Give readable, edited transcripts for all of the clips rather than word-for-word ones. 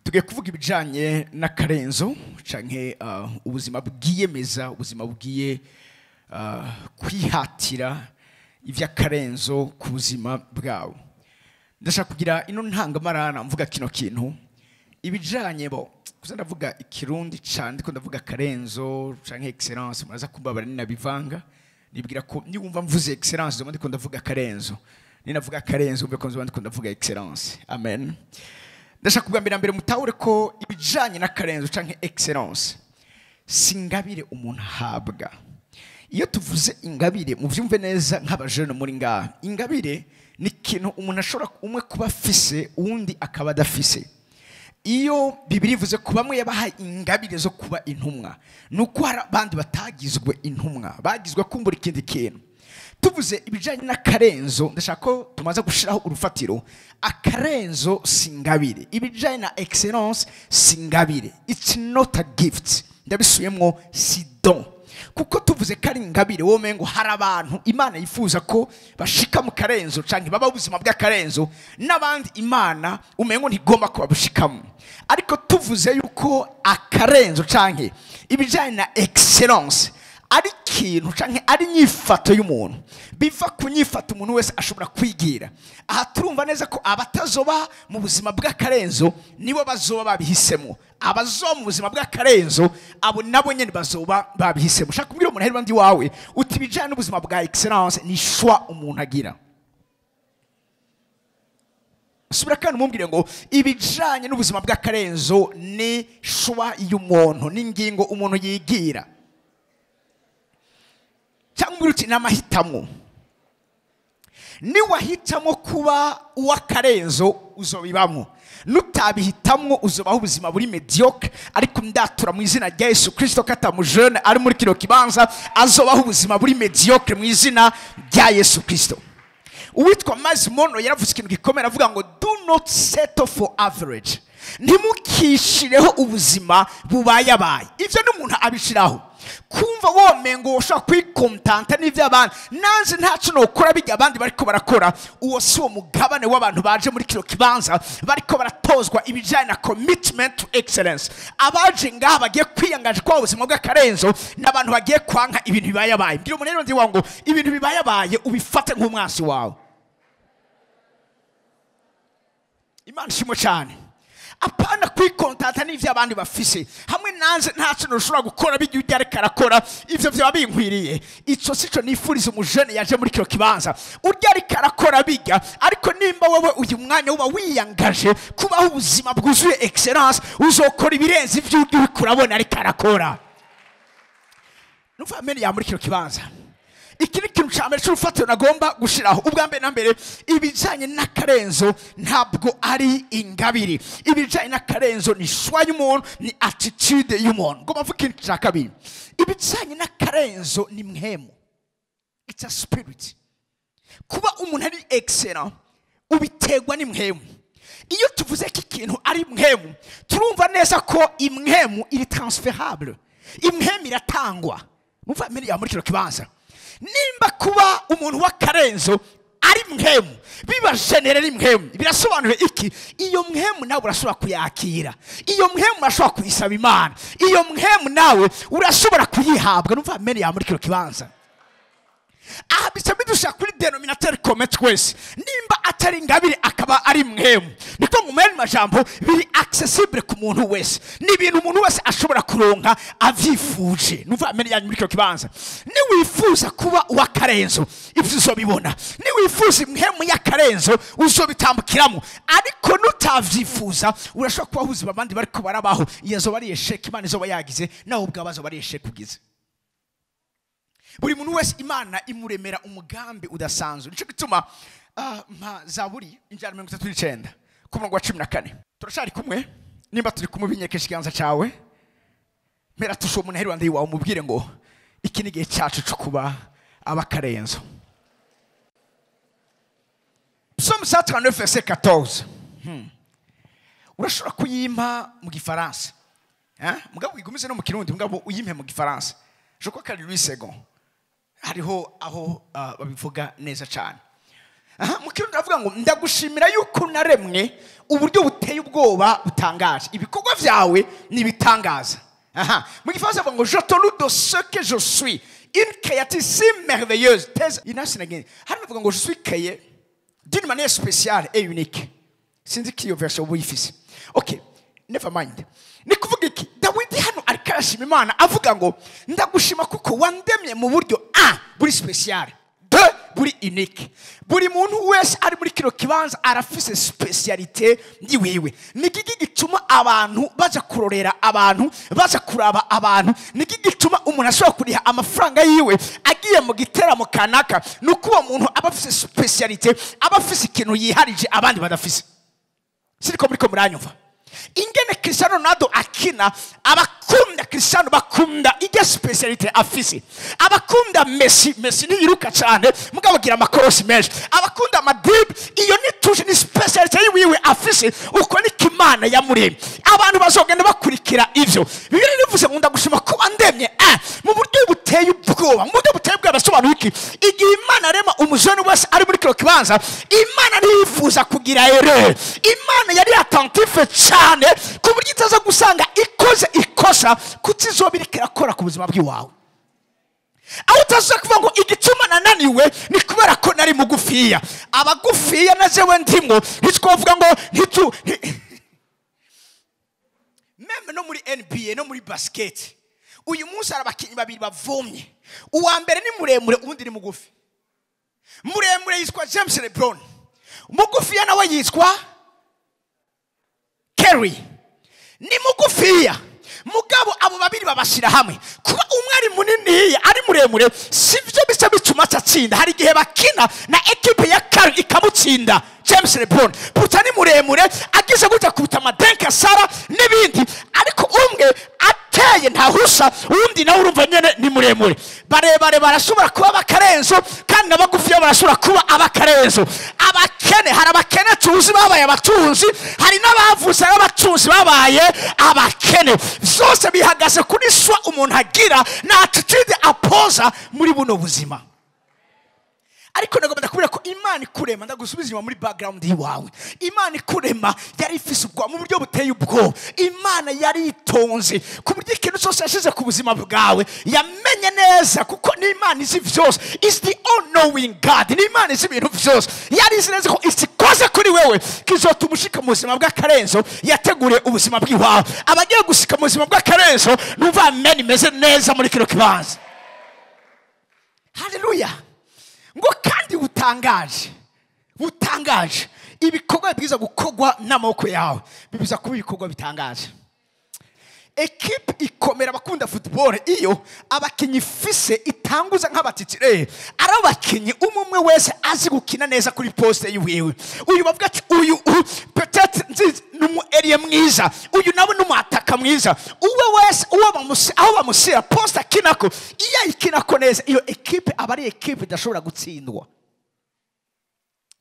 Tugiye kuvuga ibijanye n'akarenzo canke ubuzima bwiyemeza, ubuzima bwiye kwihatira ivy'akarenzo ku buzima bwawe. Ndashaka kugira ino ntangamarana mvuga kino kintu ibijanye bo kuza ndavuga ikirundi cyane, ndiko ndavuga karenzo canke excellence, muraza kumbabara ninabivanga. Nibwira ko niwumva mvuze excellence ndiko ndavuga karenzo, ninavuga karenzo umve ko ndiko ndavuga excellence. Amen. Ndashaka kugira mbere mutahure ko ibijanye na karenzo canke excellence singabire umuntu ahabwa. Iyo tuvuze ingabire muvyumve neza nk'abajene muri ngaha, ingabire ni ikintu umuntu ashobora umwe kuba afise uwundi akaba adafise. Iyo Bibiliya ivuze ko bamwe yabahaye ingabire zo kuba intumwa, nuko hari abandi batagizwe intumwa, bagizwe kumbura ikindi kintu. Tuvuze ibijanye n'akarenzo, ndashaka ko tumaze gushiraho urufatiro. Akarenzo singabire, ibijanye na excellence singabire, it's not a gift. Ndabisubiyemwo, si don. Kuko tuvuze ko ari ingabire, wowe umengo hari abantu Imana yifuza ko bashika mu karenzo canke baba ubuzima bw'akarenzo, n'abandi Imana umengo ntigomba ko babushikamo. Ariko tuvuze yuko akarenzo canke ibijanye na excellence ari ikintu canke ari inyifato y'umuntu, biva ku nyifato umuntu wese ashobora kwigira. Aha turumva neza ko abatazoba mu buzima bw'akarenzo nibo bazoba babihisemo. Abazoba mu buzima bw'akarenzo abo nabo nyene bazoba babihisemo. Ushaka kubwira umuntu ahera ndi wawe uti ibijanye n'ubuzima bwa excellence ni choix umuntu agira. Subira kandi umumbwire ngo ibijanye n'ubuzima bw'akarenzo ni choix y'umuntu, ni ingingo umuntu yigira. Cyangwa uti n'amahitamo. Niwahitamo kuba uw'akarenzo uzobibamwo, nutabihitamwo uzobaho ubuzima buri mediocre. Ariko ndatura mu izina rya Yesu Kristo kata mujene ari muri kino kibanza azobaho ubuzima buri mediocre mu izina rya Yesu Kristo. Uwitwa Myles Munroe yaravuze ikintu gikomeye, aravuga ngo do not settle for average. Ntimukishireho ubuzima bubayabaye. Ivyo n'umuntu abishiraho kumva womengo ushobora kwikontanta n'ivyo abandi, nanze ntaco nokora bijya abandi bariko barakora. Uwo si wo mugabane w'abantu baje muri kino kibanza bariko baratozwa ibijanye na commitment to excellence. Abaje ngaha bagiye kwiyangaje kwa ubuzima bw'akarenzo n'abantu bagiye kwanka ibintu bibayabaye. Mbwira umuntu rero ndi wango ibintu bibayabaye ubifate nk'umwansi wawe. Imana ishimwe cyane. Apana kwikontanta n'ivyo abandi bafise, hamwe nanze ntaco ntushobora gukora bijya ujya ariko arakora, ivyo vyaba binkwiriye. Ico sico nifuriza umujene yaje muri kino kibanza, urya ariko arakora bijya. Ariko nimba wowe uyu mwanya uba wiyangaje kubaho ubuzima bwuzuye excellence, uzokora ibirenze ivyo urya uriko urabona ariko arakora. Numva amen ya muri kino kibanza. Iki ni ikintu ca mbere c'urufatiro nagomba gushiraho. Ubwa mbere na mbere, ibijanye n'akarenzo ntabwo ari ingabire. Ibijanye n'akarenzo ni choix y'umuntu, ni attitude y'umuntu. Ngomba mvuge ikintu ca kabiri, ibijanye n'akarenzo ni mpwemu, it's a spirit. Kuba umuntu ari excellent ubiterwa n'impwemu. Iyo tuvuze ko ikintu ari impwemu, turumva neza ko impwemu iri transferable, impwemu iratangwa. Mumva mbere ya muri kino kibanza, nimba kuba umuntu w'akarenzo ari mpwemu, biba generera impwemu, birasobanuye iki? Iyo mpwemu nawe urashobora kuyakira, iyo mpwemu urashobora kuyisaba Imana, iyo mpwemu nawe urashobora kuyihabwa. Numva mbere ya muri kino kibanza, aha bica bidusha kuri denominateur commun twese. Nimba atari ingabire akaba ari mpwemu, niko mu yandi majambo biri accessible ku muntu wese, ni ibintu umuntu wese ashobora kuronka avyifuje. Numva mbere yanyu muri kino kibanza, niwifuza kuba uw'akarenzo ivyo uzobibona, niwifuza impwemu y'akarenzo uzobitambukiramo. Ariko nutavyifuza urashobora kubaho ubuzima abandi bariko barabaho, iyo azoba ari esheke Imana izoba yagize, nawe ubwawe azoba ari esheke ugize. Buri muntu wese Imana imuremera umugambi udasanzwe. Nico gituma mpa Zaburi injana 39 ku murongo wa 14. Turashari kumwe, nimba turi kumwe binyekesha ikiganza cawe, mpera tusho umuntu ahera iruhande wawe umubwire ngo iki ni igihe cyacu cyo kuba abakarenzo. Psaume 139 verset 14. Urashobora kuyimpa mu gifaransa, hein? Mugabo wigumize no mu kirundi, mugabo uyimpe mu gifaransa. Je crois qu'à Louis Segond hariho aho babivuga neza cyane. Aha, mu Kirundi aravuga ngo ndagushimira yuko naremwe uburyo buteye ubwoba butangaje, ibikorwa vyawe ni ibitangaza. Aha, mu Gifaransa avuga ngo je te loue de ce que je suis une créature si merveilleuse. Thèse inasinagende hano avuga ngo je suis créé d'une manière spéciale et unique. Sinzi ko iyo version uba uyifise. Okay, never mind. Ni kuvuga iki? Dawidi hano ariko arashima Imana avuga ngo ndagushima kuko wandemye mu buryo a buri spécial, deux buri unique. Buri muntu wese ari muri kino kibanza arafise spécialité yiwiwe. Ni iki gituma abantu baza kurorera abantu, baza kuraba abantu? Ni iki gituma umuntu ashobora kuriha amafaranga yiwe agiye mu giteramo kanaka? Nuko uwo muntu aba afise spécialité, aba afise ikintu yiharije abandi badafise. Siriko muriko muranyumva? Ingene Cristiano Ronaldo akina, abakunda Cristiano bakunda ijya spécialité afise. Abakunda Messi, Messi ntiyiruka cyane mugabo agira amakorosi menshi. Abakunda Madrid, iyo ni touche, ni spécialité yiwiwe afise. Uko niko Imana yamuremye. Abantu bazogenda bakurikira ivyo. Bibiliya ivuze ngo ndagushima ko wandemye mu buryo buteye ubwoba. Mu buryo buteye ubwoba bisobanura iki? Igihe Imana arema umujene wese ari muri kino kibanza, Imana ntiyifuza kugira erreur. Imana yari attentive cyane ku buryo itaza gusanga ikoze ikosa kutizoba iriko irakora ku buzima bw'iwawe, aho utaza kuvuga ngo igituma nananiwe ni kubera ko nari mugufiya. Abagufiya na jewe ndimwo, ntitwovuga ngo ntitu même no muri NBA, no muri basket uyu munsi hari abakinnyi babiri bavomye. Uwa mbere ni muremure, uwundi ni mugufi. Muremure yitwa James LeBron, mugufiya nawe yitwa Kerry. Ni mugufiya, mugabo abo babiri babashyira hamwe. Kuba umwe ari munini, ari muremure, sivyo bica bituma atsinda. Hari igihe bakina na ekipe ya Curry ikamutsinda James LeBron, puta ni muremure, agize gutya kuruta amadenka sara n'ibindi, ariko umwe ateye ntahusa, uwundi nawe urumva nyene ni muremure. Barebare barashobora kuba abakarenzo, kandi n'abagufiya barashobora kuba abakarenzo. Abakene, hari abakene tuzi babaye abatunzi, hari n'abavuze ari abatunzi babaye abakene. Vyose bihagaze kuri swa umuntu agira na attitude apoza muri buno buzima. Ariko nagomba ndakubwira ko Imana ikurema, ndagusubiza inyuma muri background yiwawe, Imana ikurema yari ifise ubwoba mu buryo buteye ubwoba. Imana yari itonze ku buryo ikintu cyose yashize ku buzima bwawe yamenye neza, kuko ni Imana izi vyose, is the all knowing God, ni Imana izi ibintu vyose. Yari izi neza ko ikikoze kuri wewe kizotuma ushika mu buzima bw'akarenzo yateguriye ubuzima bw'iwawe. Abagiye gushika mu buzima bw'akarenzo, numva amen imeze neza muri kino kibanza. Haleluya. Ngo kandi butangaje, butangaje, ibikorwa byiza gukorwa n'amaboko yawe bibiza kuba ibikorwa bitangaje. Ekipe ikomera, abakunda football, iyo abakinyi ifise itanguza nk'abatitire ari abakinyi umwe umwe wese azi gukina neza kuri poste yiwiwe. Uyu bavuga ati uyu peut-être nzi ni umu ailier mwiza, uyu nawe ni umwataka mwiza. Uwe wese uwo aho bamusira poste akinako, iyo ayikinako neza, iyo ekipe aba ari ekipe idashobora gutsindwa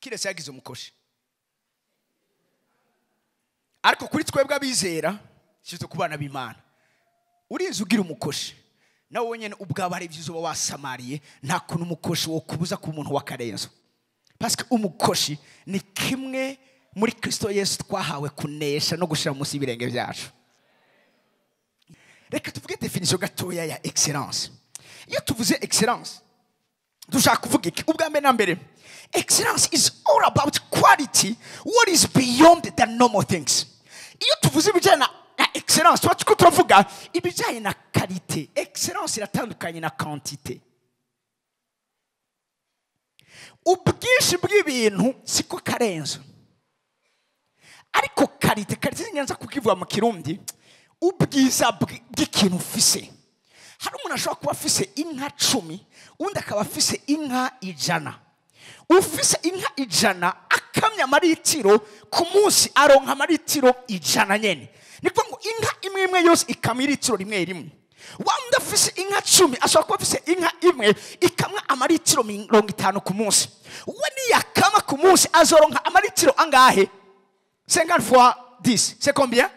kiretse yagize umukoshi. Ariko kuri twebwe abizera, surtout ku bana b'Imana, urinze ugira umukoshi nawe wenyine ubwawe hari ibyo uba wasamariye. Nta kuntu umukoshi wo kubuza ku muntu w'akarenzo, parce que umukoshi ni kimwe muri Kristo Yesu twahawe kunesha no gushira munsi y'ibirenge byacu. Reka tuvuge définition gatoya ya excellence. Iyo tuvuze excellence dushaka kuvuga iki? Ubwa mbere na mbere, excellence is all about quality, what is beyond the normal things. Iyo tuvuze ibijyanye na excellence tuba turiko turavuga ibijyanye na qualité. Excellence iratandukanye na quantité. Ubwinshi bw'ibintu siko karenzo, ariko qualité, qualité zinyanza kukivuga mu Kirundi, ubwiza bw'ikintu ufise. Hari umuntu ashobora kuba afise inka 10, undi akaba afise inka 100. Ufise inka 100 akamya amaritiro ku munsi, aronka amaritiro 100 nyene. Ni ukuvuga ngo inka imwe imwe yose ikamwa iritiro rimwe rimwe. Wa wundi afise inka 10 ashobora kuba afise inka imwe ikamwa amaritiro 50 ku munsi. We niyakama ku munsi azoronka amaritiro angahe? 50 fois 10, c'est combien?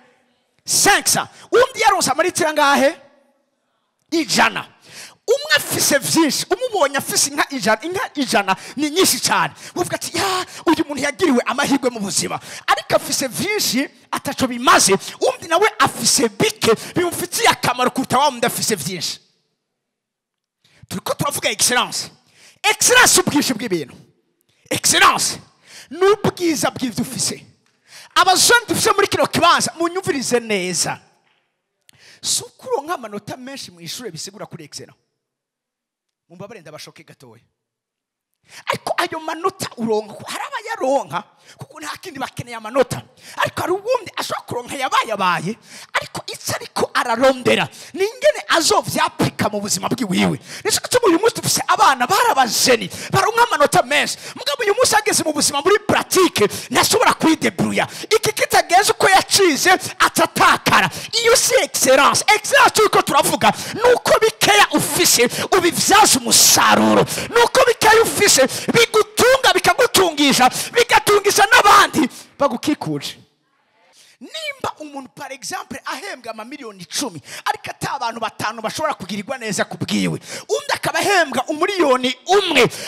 500. Undi yaronse amaritiro angahe? 100. Umwe afise vyinshi, umubonye afise inka 100, inka 100 ni nyinshi cyane. Uvuga ati ya uyu muntu yagiriwe amahirwe mu buzima, ariko afise vyinshi ataco bimaze. Undi nawe afise bike bimufitiye akamaro kuruta wa wundi afise vyinshi. Turiko turavuga excellence. Excellence ubwinshi bw'ibintu. Excellence n'ubwiza bw'ivyo ufise. Abajene dufise muri kino kibanza munyumvirize neza. Si ukuronka amanota menshi mu ishure bisigura kuri excellent. Mumbabare ndabashoke gatoya. Ariko ayo manota uronka, hari abayaronka kuko nta kindi bakeneye amanota. Ariko hari uwundi ashobora kuronka yabayabaye, ariko icyo ariko ararondera ni ingene azovyapika mu buzima bwiwiwe. Nico gituma uyu munsi dufise abana barabajeni baronka amanota menshi, mugabo uyu munsi ageze mu buzima muri pratique ntashobora kwidebruya. Iki kitageze uko yacize atatakara. Iyo si excellence. Excellence turiko turavuga nuko bikeya ufise ubivyaza umusaruro, nuko bikeya ufise bigutunga bikagutungisha bigatungisha n'abandi bagukikuje. Nimba umuntu par exemple ahembwa amamiliyoni 10 ariko ata abantu 5 bashobora kugirirwa neza kubwiwe, undi akaba ahembwa 1 miliyoni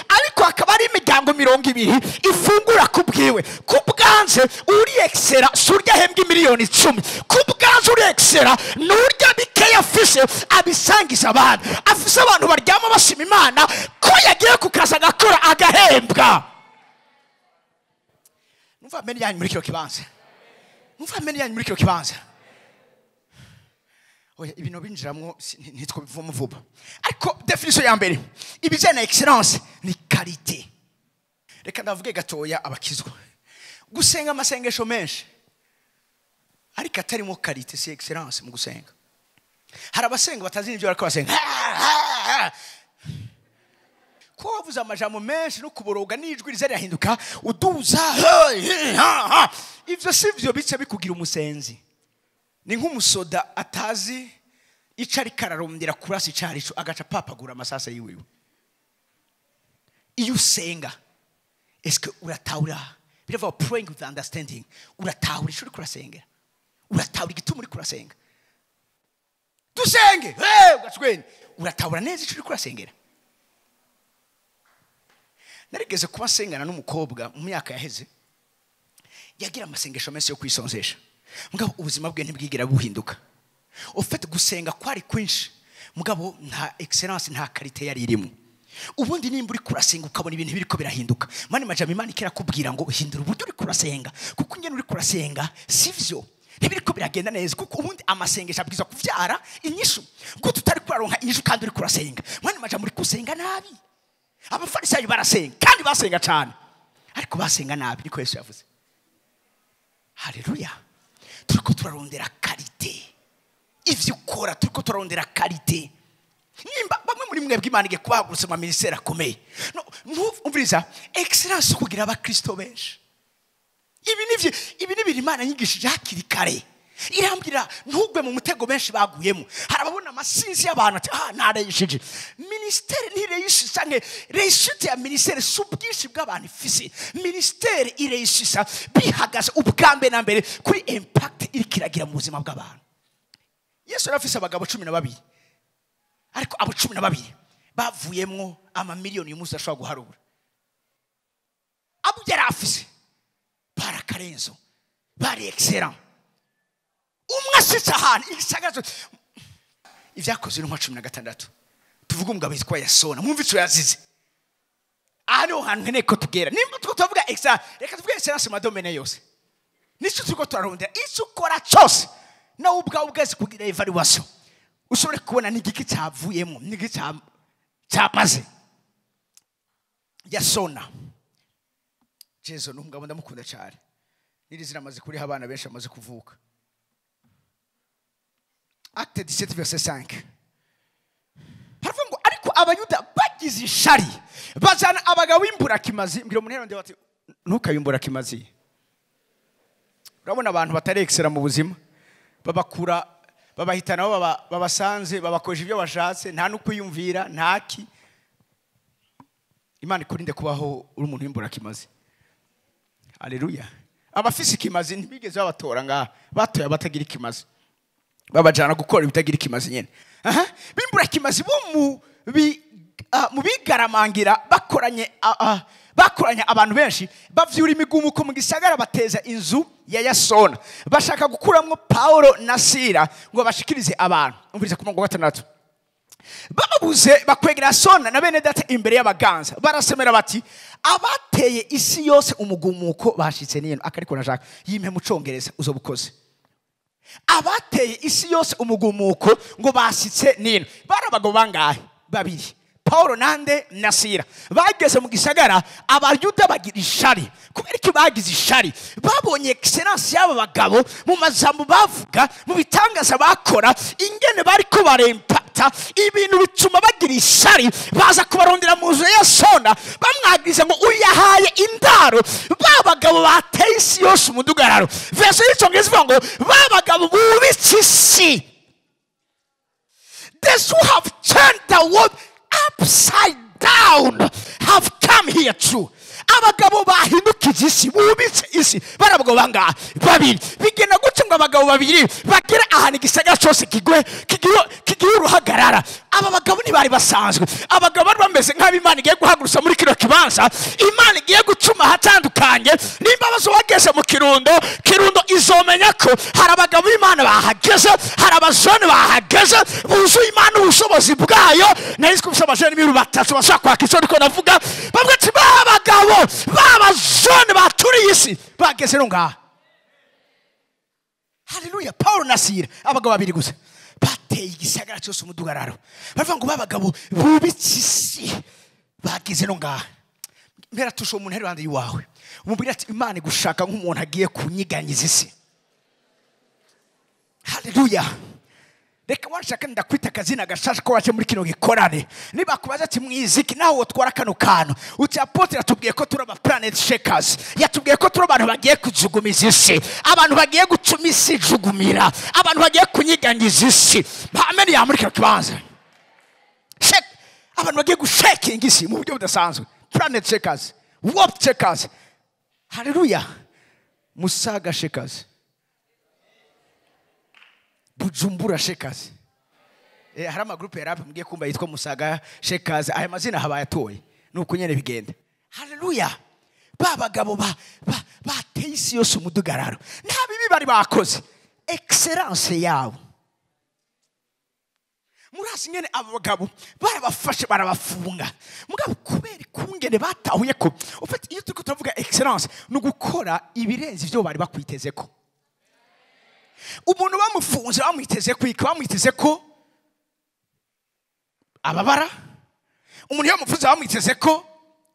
ariko akaba ari imiryango 20 ifungura kubwiwe, kubwanze uri excellent surya ahembwa miliyoni 10, kubwanze uri excellent nurya bikeya afise abisangiza abantu, afise abantu baryama bashima Imana ko yagiye kukaza agakora agahembwa. Numva ameni yanyu muri kino kibanza. Numva ameni yanyu muri kino kibanza. Oya ibintu binjiramwo ntitwo bivamo vuba. Ariko definition ya mbere ibijyanye na excellence ni qualité. Reka ndavuge gatoya abakizwa. Gusenga amasengesho menshi ariko atarimo qualité si excellence mu gusenga. Hari abasenga batazi n'ibyo bariko basenga. Ko wavuze amajambo menshi no kuboroga n'ijwi riza rirahinduka uduza, ivyo si vyo bice bikugira umusenzi. Ni nk'umusoda atazi ico ariko ararondera kurasa ico arico agaca papagura amasasa yiwiwe. Iyo usenga est-ce que uratahura? Biravuga praying with understanding. Uratahura ico uriko urasengera, uratahura igituma uriko urasenga. Dusenge ugacweni, uratahura neza ico uriko urasengera. Narigeze kuba sengana n'umukobwa mu myaka yaheze, yagira amasengesho menshi yo kwisonzesha, mugabo ubuzima bwe ntibwigera buhinduka. Ufite gusenga kwari kwinshi, mugabo nta excellence nta qualité yari irimo. Ubundi nimba uri kurasenga ukabona ibintu biriko birahinduka, mani majambo Imana ikirakubwira ngo hindura uburyo uri kurasenga, kuko ingene uri kurasenga sivyo ntibiriko biragenda neza. Kuko ubundi amasengesho abwiza kuvyara inyishu, kuko tutari kuraronka inyishu kandi uri kurasenga. Mani majambo uri kusenga nabi. Abafarisayo barasenga kandi basenga cyane, ariko basenga nabi, niko Yesu yavuze. Haleluya. Turiko turarondera qualité. Ivyo ukora turiko turarondera qualité. Nimba bamwe muri mwebwe Imana igiye kubahagurutsa mu ministère akomeye, no umviriza excellence kugira abakristo benshi. Ibi ni Imana yigishije hakiri kare. Irambwira ntugwe mu mutego benshi baguyemo. Hari ababona amasinzi y'abantu ati ah nareyishije. Ministère ntireyishisa nke réussite ya ministère si ubwinshi bw'abantu ifise. Ministère ireyishisa bihagaze ubwambe na mbere kuri impact iriko iragira mu buzima bw'abantu. Yesu yari afise abagabo 12, ariko abo 12 bavuyemwo amamiliyoni y'umunsi ashobora guharura. Abo yari afise barakarenzo, bari excellent. Umwe ashitse ahantu igisagara ivyakozwe n'intumwa 16 tuvuga umugabo yitwa Yasona, mwumva ico yazize. Aha niho hantu nkeneye ko tugera. Nimba turiko turavuga excellence, reka tuvuge excellence mu madomene yose. Nico turiko turarondera, ico ukora cose nawe ubwawe ubwazi kugira evaluation, ushobore kubona n'igiki cyavuyemo n'igiki cyamaze. Yasona Jesu ni umugabo ndamukunda cyane, n'iri zina amaze kuriha abana benshi amaze kuvuka. Acte 17 verset 5. Haravuga ngo ariko abayuda bagize ishari bazana abagabo b'imburakimazi. Mbwira umuntu rero bati ntukabe kimazi. Urabona abantu batarexera mu buzima babakura babahitana babasanze babakoje ibyo bashatse, nta no kwiyumvira ntaki. Imana ikurinde kubaho uri umuntu w'imburakimazi. Haleluya. Abafise ikimazi ntibigeze babatora ngaha, batoye abatagira ikimazi. Babajana gukora ibitagira ikimazi nyene. Aha, bimbura kimazi bo mu bigaramangira bakoranye bakoranye abantu benshi bavyura imigumuko mu gisagara, bateza inzu ya Yasona, bashaka gukuramwo Paulo na Sila ngo bashikirize abantu. Umviriza ku murongo wa 6. Babuze bakwegera Yasona na bene data imbere y'abaganza, barasemera bati abateye isi yose umugumuko bashitse nino. Akariko na Jacques yimpe mu Congereza uzobukoze. Abateye isi yose umugumuko ngo basitse nino. Bari abagabo bangahe? Babiri, Paulo nande na Sila. Bageze mu gisagara, abayuda bagira ishari. Kubera iki bagize ishari? Babonye excellence y'aba bagabo mu majambo bavuga, mu bitangaza bakora, ingene bariko barempata ibintu, bituma bagira ishari. Baza kubarondera mu nzu ya Yasona, bamwagiriza ngo uyahaye indaro ba bagabo bateye isi yose umudugararo. Verse y'Icongereza ivuga ngo ba bagabo bubitse isi, those who have turned the world upside down have come here too. Abagabo bahindukije isi, bubitse isi, bari abagabo bangahe? Babiri. Bigenda gutyo ngo abagabo babiri bagere ahantu igisagara cyose kigwe kigira uruhagarara. Aba bagabo ntibari basanzwe. Abagabo bari bameze nk'abo Imana igiye guhagurutsa muri kino kibanza, Imana igiye gucuma ahatandukanye. Nimba bazo bageze mu Kirundo, Kirundo izomenya ko hari abagabo b'Imana bahageze, hari abajene bahageze buzuye Imana ubushobozi bwayo. Nari nzi ko ufise abajene miru batatu bashobora kwaka icyo ndiko ndavuga, bavuga ati ba bagabo b'abajene baturiye isi bageze no ngaha. Haleluya. Paulo na Sila, abagabo babiri gusa bateye igisagara cyose umudugararo. Baravuga ngo babagabo bubitse isi bageze no ngaha. Mpera tusho umuntu ari iruhande y'iwawe, umubwira ati Imana igushaka nk'umuntu agiye kunyiganyiza isi. Haleluya. Reka washaka ndakwita akazina gashasha ko waje muri kino gikorane. Niba kubaza ati mwiziki nawe wotwara kano kantu, uti apotre yatubwiye ko turi aba planet shakers, yatubwiye ko turi abantu bagiye kujugumiza isi, abantu bagiye gutuma isi ijugumira, abantu bagiye kunyiganyiza isi. Amen ya muri kino kibanza. Shake, abantu bagiye gushakinga isi mu buryo budasanzwe. Planet shakers, world shakers. Haleluya. Musaga shakers, Bujumbura shakers. Hari amagroupe ya rap mugiye kumva yitwa Musaga shakers. Aya mazina habaye atoye nuko nyene bigenda. Haleluya. Ba bagabo bateye isi yose umudugararo, nta bibi bari bakoze, excellence yabo. Murazi nyene abo bagabo barabafashe barabafunga, mugabo kubera ikungene batahuye ko ufite, iyo turiko turavuga excellence ni ugukora ibirenze ivyo bari bakwitezeko. Umuntu bamufunze bamwiteze kwika, bamwiteze ko ababara. Umuntu iyo bamufunze bamwiteze ko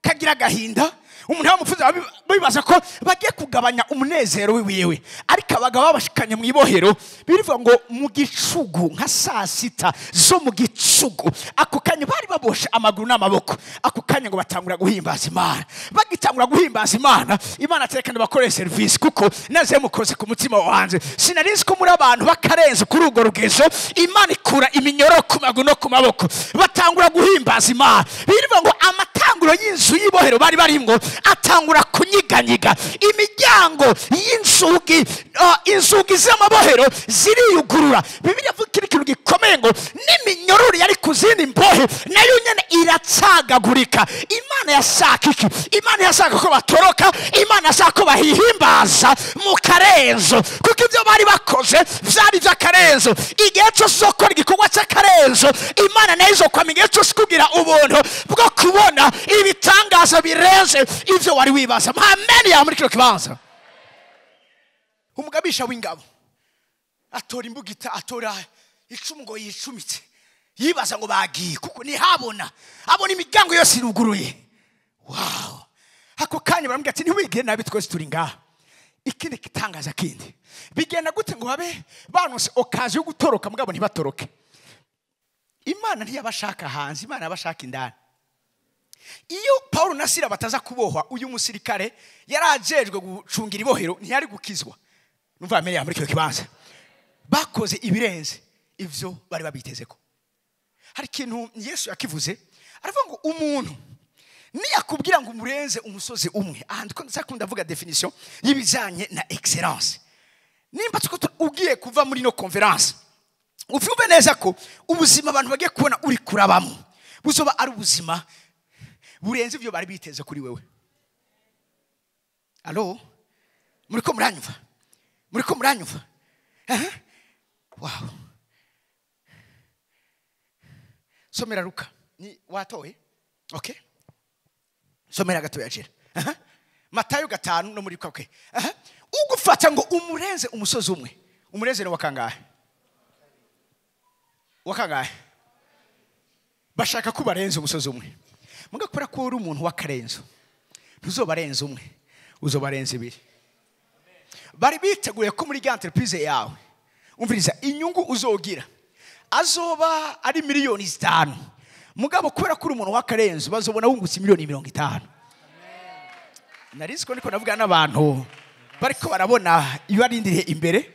kagira agahinda. Umuntu iyo bamufunze bibaza ko bagiye kugabanya umunezero wiwe. Ariko abagabo babashikanye mu ibohero, birivuga ngo mu gicugu nka saa sita zo mu gicugu, ako kanya bari baboshe amaguru n'amaboko, ako kanya ngo batangura guhimbaza Imana. Bagitangura guhimbaza Imana, Imana aterekana bakoreye service, kuko naze mukoze ku mutima wanje, sinari nzi ko muri abantu bakarenze kuri urwo rugezo. Imana ikura iminyoro ku maguru no ku maboko, batangura guhimbaza Imana. Birivuga ngo amatanguro y'inzu y'ibohero bari barimwo atangura kunyiganyiga, imiryango y'inzugi, inzugi z'amabohero ziriyugurura. Bibiliya ivuga ikindi kintu gikomeye ngo n'iminyururu yari ku zindi mbohe nayo nyene iratsagagurika. Imana yashaka iki? Imana yashaka ko batoroka, Imana yashaka ko bahihimbaza mu karenzo, kuko ibyo bari bakoze vyari ivy'akarenzo. Igihe cyose uzokora igikorwa cy'akarenzo, Imana nayo izokwama igihe cyose kugira ubuntu bwo kubona ibitangaza birenze ivyo wari wibaza. Amen ya muri kino kibanza. Umugabisha w'ingabo atora imbugita, atora icumu ngo yicumitse, yibaza ngo bagiye, kuko ntihabona, abona imiryango yose iruguruye. Wow. Ako kanya baramubwira ati ntiwigire nabi, twese turi ngaha. Ikindi gitangaza kindi, bigenda gute ngo babe banose okazi yo gutoroka mugabo ntibatoroke? Imana ntiyabashaka hanze, Imana yabashaka indani. Iyo Paulo na Sila bataza kubohwa, uyu musirikare yarajejwe gucungira ibohero ntiyari gukizwa. Numva amen ya muri kino kibanza. Bakoze ibirenze ivyo bari babitezeko. Hari ikintu Yesu yakivuze, aravuga ngo umuntu niyakubwira ngo umurenze umusozi umwe. Aha ndiko ndakunda ndavuga definition y'ibijanye na excellence. Nimba tuko ugiye kuva muri no conference, Uvyumve neza ko ubuzima abantu bagiye kubona uri kurabamo buzoba ari ubuzima burenze ibyo bari biteze kuri wewe. Allo, muriko muranyumva? Muriko muranyumva? Wow. Somera Luka. Ni watoye? Okay. Somera gatoya jera. Matayo 5 no muri okay. Ugufata ngo umurenze umusozi umwe. Umurenze ni wakangahe? Wakangahe? Bashaka kubarenza umusozi umwe. Mugakora ko uri umuntu wakarenzo. Ntuzobarenza umwe, uzobarenza ibiri. Bari biteguye ko muri entreprise yawe umviriza inyungu uzogira azoba ari miliyoni 5. Mugabo kubera ko uri umuntu wakarenzo bazobona wungutse miliyoni 50. Narisko niko navuga n'abantu bariko barabona iyo arindiriye imbere,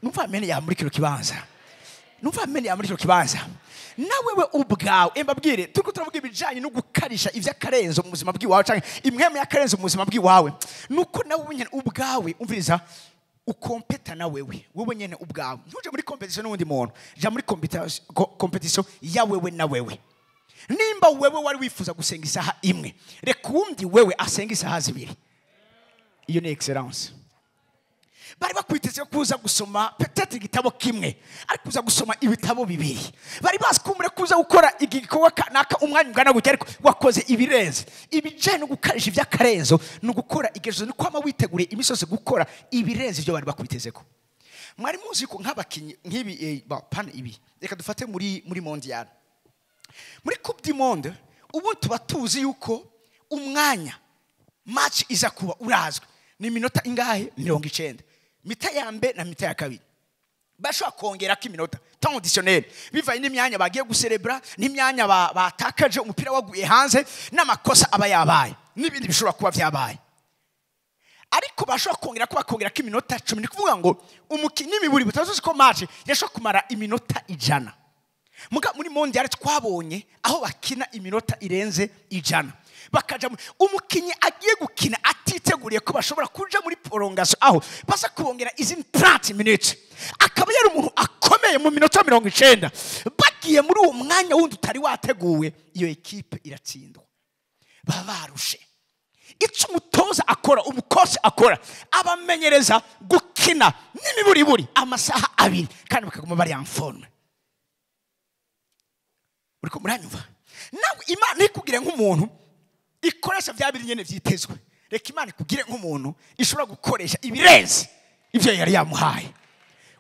numva amene ya muri kino kibanza. Numva amene ya muri kino kibanza. Nawewe ubwawe mbabwire turiko turavuga ibijanye no gukarisha ivy'akarenzo mu buzima bw'iwawe canke imweme y'akarenzo mu buzima bw'iwawe, nuko nawe nyene ubwawe umviriza ukompeta na wewe wewe nyene ubwawe. Ntuje muri competition n'undi muntu, ja muri competition ya wewe na wewe. Nimba wewe wari wifuza gusenga isaha imwe, reka undi wewe asenga isaha 2. Iyo ni excellence. Bari bakwiteze kuza gusoma peut-être igitabo kimwe, ariko kuza gusoma ibitabo 2. Bari basikumure kuza gukora igikorwa kanaka umwanya ungana gutya, ariko wakoze ibirenze. Ibijanye no gukarisha ivy'akarenzo no gukora igejezo ni kwama witeguriye imisozi gukora ibirenze ibyo bari bakwitezeko. Mwari muzi ko nk'abakinyi nk'ibi pana ibi, reka dufate muri mondial, muri Coupe du Monde, ubu tuba tuzi yuko umwanya match iza kuba urazwi ni minota ingahe? 90. Mita ya mbe na mita ya kabiri bashobora kongera ko iminota temps additionnel bivaye n'imyanya bagiye guserebra, n'imyanya batakaje umupira waguye hanze, n'amakosa aba yabaye n'ibindi bishobora kuba vyabaye, ariko bashobora kongera ko bakongera ko iminota 10. Ni kuvuga ngo umukinyi miburi butazuzi ko match yashobora kumara iminota 100. Muga muri mondial twabonye aho bakina iminota irenze 100. Bakaja umukinyi agiye gukina atiteguriye ko bashobora kuja muri prolongation aho baza kubongera izindi 30 minutes, akaba yari umuntu akomeye mu minota 90. Bagiye muri uwo mwanya wundi utari wateguwe, iyo equipe iratsindwa, babarushe. Ico umutoza akora, umukosi akora, abamenyereza gukina n'imiburiburi amasaha 2 kandi bakaguma bari en forme. Uriko muranyumva? Nawe Imana ikugire nk'umuntu ikoresha bya biri nyene vyitezwe. Reka Imana ikugire nk'umuntu ishobora gukoresha ibirenze ivyo yari yamuhaye.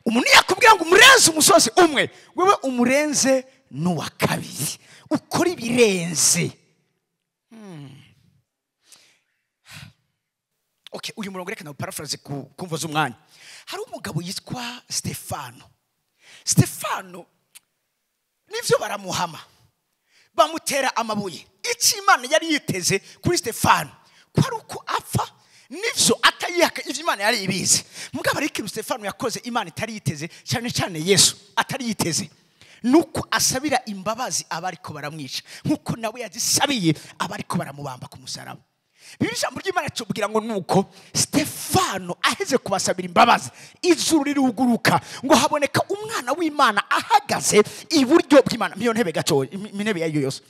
Umuntu yakubwira ngo umurenze umusozi umwe, wewe umurenze n'uwa kabiri, ukora ibirenze. Okay, uyu murongo reka na paraphrase kumva z'umwanya. Hari umugabo yitwa Stefano. Stefano nivyo baramuhama, bamutera amabuye. Icyo Imana yari yiteze kuri Stefano ko ari uko apfa, nivyo atayihaka ivyo Imana yari ibizi. Mugabo ariko ikintu Stefano yakoze Imana itari yiteze, cyane cyane Yesu atari yiteze, nuko asabira imbabazi abariko baramwica nkuko nawe yazisabiye abariko baramubamba ku musaraba. Bibiliya ijambo ry'Imana tubwira ngo nuko Stefano aheze kubasabira imbabazi, ijuru riruguruka ngo haboneka umwana w'Imana ahagaze iburyo bw'Imana. Miyo ntebe gatoya, intebe yayo yose.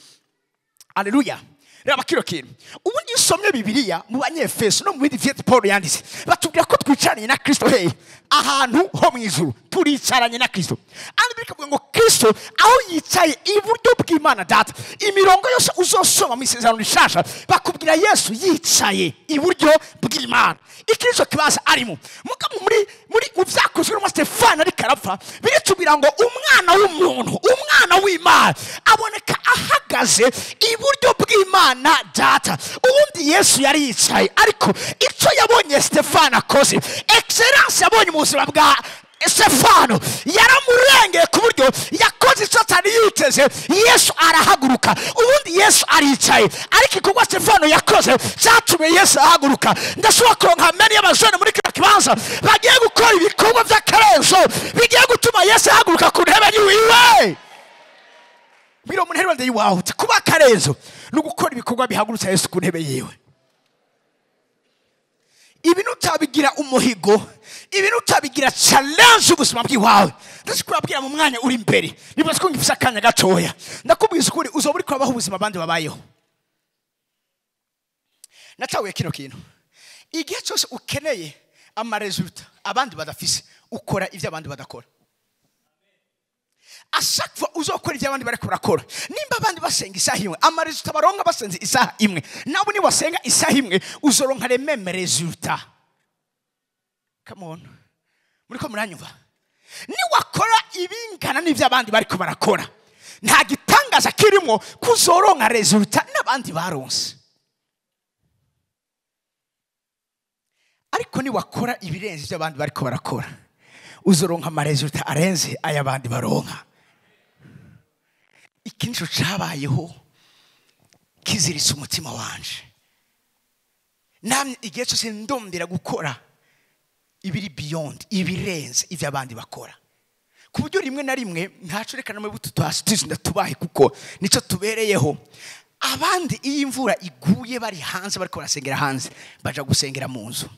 Haleluya. Reba kino kintu. Ubundi usomye Bibiliya mu Banyefeso no mu bindi vyete Paul yanditse, batubwira ko twicaranye na Kristo hehe? Ahantu ho mu ijuru turicaranye na Kristo. Andi bikavuga ngo Kristo aho yicaye iburyo bw'Imana Data. Imirongo yose uzosoma mu Isezerano Rishasha bakubwira Yesu yicaye iburyo bw'Imana. Ikristo kibaza arimo. Mugabo muri mu vyakozwe n'umwa Stefano ariko arapfa, biritubwira ngo umwana w'umuntu, umwana w'Imana aboneka ahagaze iburyo bw'Imana Data. Ubundi Yesu yari yicaye, ariko icyo yabonye Stefano akoze, excellence yabonye mu buzima bwa Stefano yaramurengeye ku buryo yakoze icyo atari yiteze. Yesu arahaguruka. Ubundi Yesu aricaye, ariko igikorwa Stefano yakoze cyatumye Yesu ahaguruka. Ndashobora kuronka meni y'abajene muri kino kibanza bagiye gukora ibikorwa by'akarenzo bigiye gutuma Yesu ahaguruka ku ntebe yiwe. Biro mu ntebe yiwawe kuba akarenzo ni ugukora ibikorwa bihagurutsa Yesu ku ntebe yiwe. Ibintu utabigira umuhigo, ibintu utabigira challenge ubuzima bw'iwawe. Ndashikubabwira mu mwanya uri imbere, niba siko ngifisa akanya gatoya, ndakubwiza ukuri uzoba uri kubaho ubuzima abandi babayeho. Natahuye kino kintu, igihe cyose ukeneye amaresulta abandi badafise, ukora ibyo abandi badakora. À chaque fois uzokora ibyo abandi bariko barakora, nimba abandi basenga isaha imwe, amaresulta baronka basenze isaha imwe, nawe ni wasenga isaha imwe uzoronka les mêmes résultats. Come on, muriko muranyumva? Ni wakora ibingana n'ivyo abandi bariko barakora, nta gitangaza kirimo kuzoronka résultat n'abandi baronse. Ariko ni wakora ibirenze ibyo abandi bariko barakora, uzoronka amaresulta arenze ay'abandi baronka. Iki nico cabayeho kiziritse umutima wanje. Namye igihe cyose ndondera gukora ibiri beyond, ibirenze ibyo abandi bakora, ku buryo rimwe na rimwe ntaco reka namwe butu twasitize tubahe, kuko nico tubereyeho. Abandi iyo imvura iguye bari hanze bariko barasengera hanze, baja gusengera mu nzu.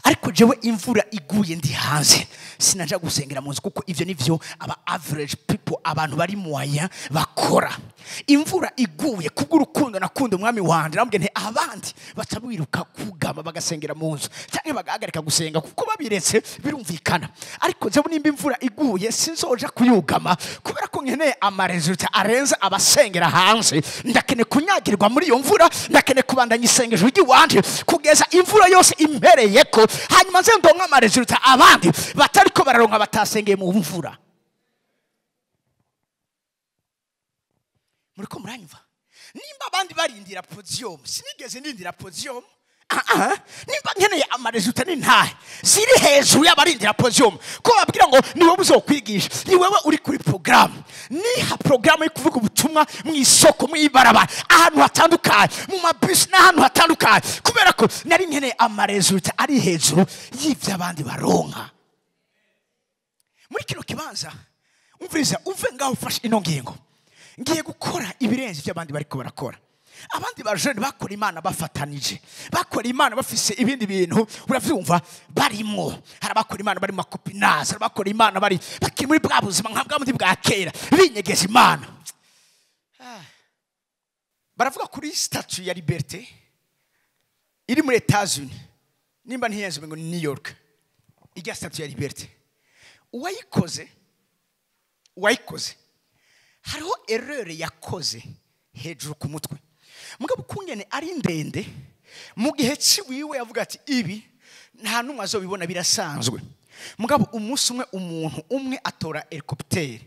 Ariko jewe imvura iguye ndi hanze, sinaja gusengera mu nzu, kuko ivyo nivyo aba average people, abantu bari moyen bakora. Imvura iguye kubw'urukundo nakunda umwami wanje, namubwiye nti abandi batabwiruka kugama bagasengera mu nzu canke bagahagarika gusenga kuko babiretse birumvikana. Ariko jewe nimba imvura iguye sinzoja kuyugama, kubera ko nkeneye amaresulta arenze abasengera hanze. Ndakeneye kunyagirwa muri iyo mvura, ndakeneye kubandanya isengesho ry'iwanje kugeza imvura yose impereye ko, hanyuma nze ndonka amaresulta abandi batariko bararonka batasengeye mu mvura. Muriko muranyumva? Nimba abandi barindira podium, sinigeze ndindira podium. Nimba nkeneye amaresulta ni ntahe ziri hejuru y'abarindira podium, ko babwira ngo ni wowe uzokwigisha, ni wewe uri kuri programme. Niha programme yo kuvuga ubutumwa mu isoko, mu ibarabara, ahantu hatandukanye, mu mabisi n'ahantu hatandukanye, kubera ko nari nkeneye amaresulta ari hejuru y'ivyo abandi baronka. Muri kino kibanza umviriza, uve ngaho ufashe ino ngingo, ngiye gukora ibirenze ibyo abandi bariko barakora. Abandi ba jeune bakora Imana bafatanije, bakora Imana bafise ibindi bintu uravyumva barimo. Hari abakora Imana bari mu makopinazi, hari abakora Imana bari bakiri muri bwa buzima nka bwa bundi bwa kera, binyegeza Imana. Baravuga kuri statue ya Liberté iri muri Etats-Unis, nimba ntiyenze ngo ni New York, ijya statue ya Liberté, uwayikoze hariho erreur yakoze hejuru ku mutwe. Mugabo ukungene ari ndende, mu gihe ciwiwe yavuga ati ibi nta numwe azobibona birasanzwe. Mugabo umunsi umwe umuntu umwe atora helicopter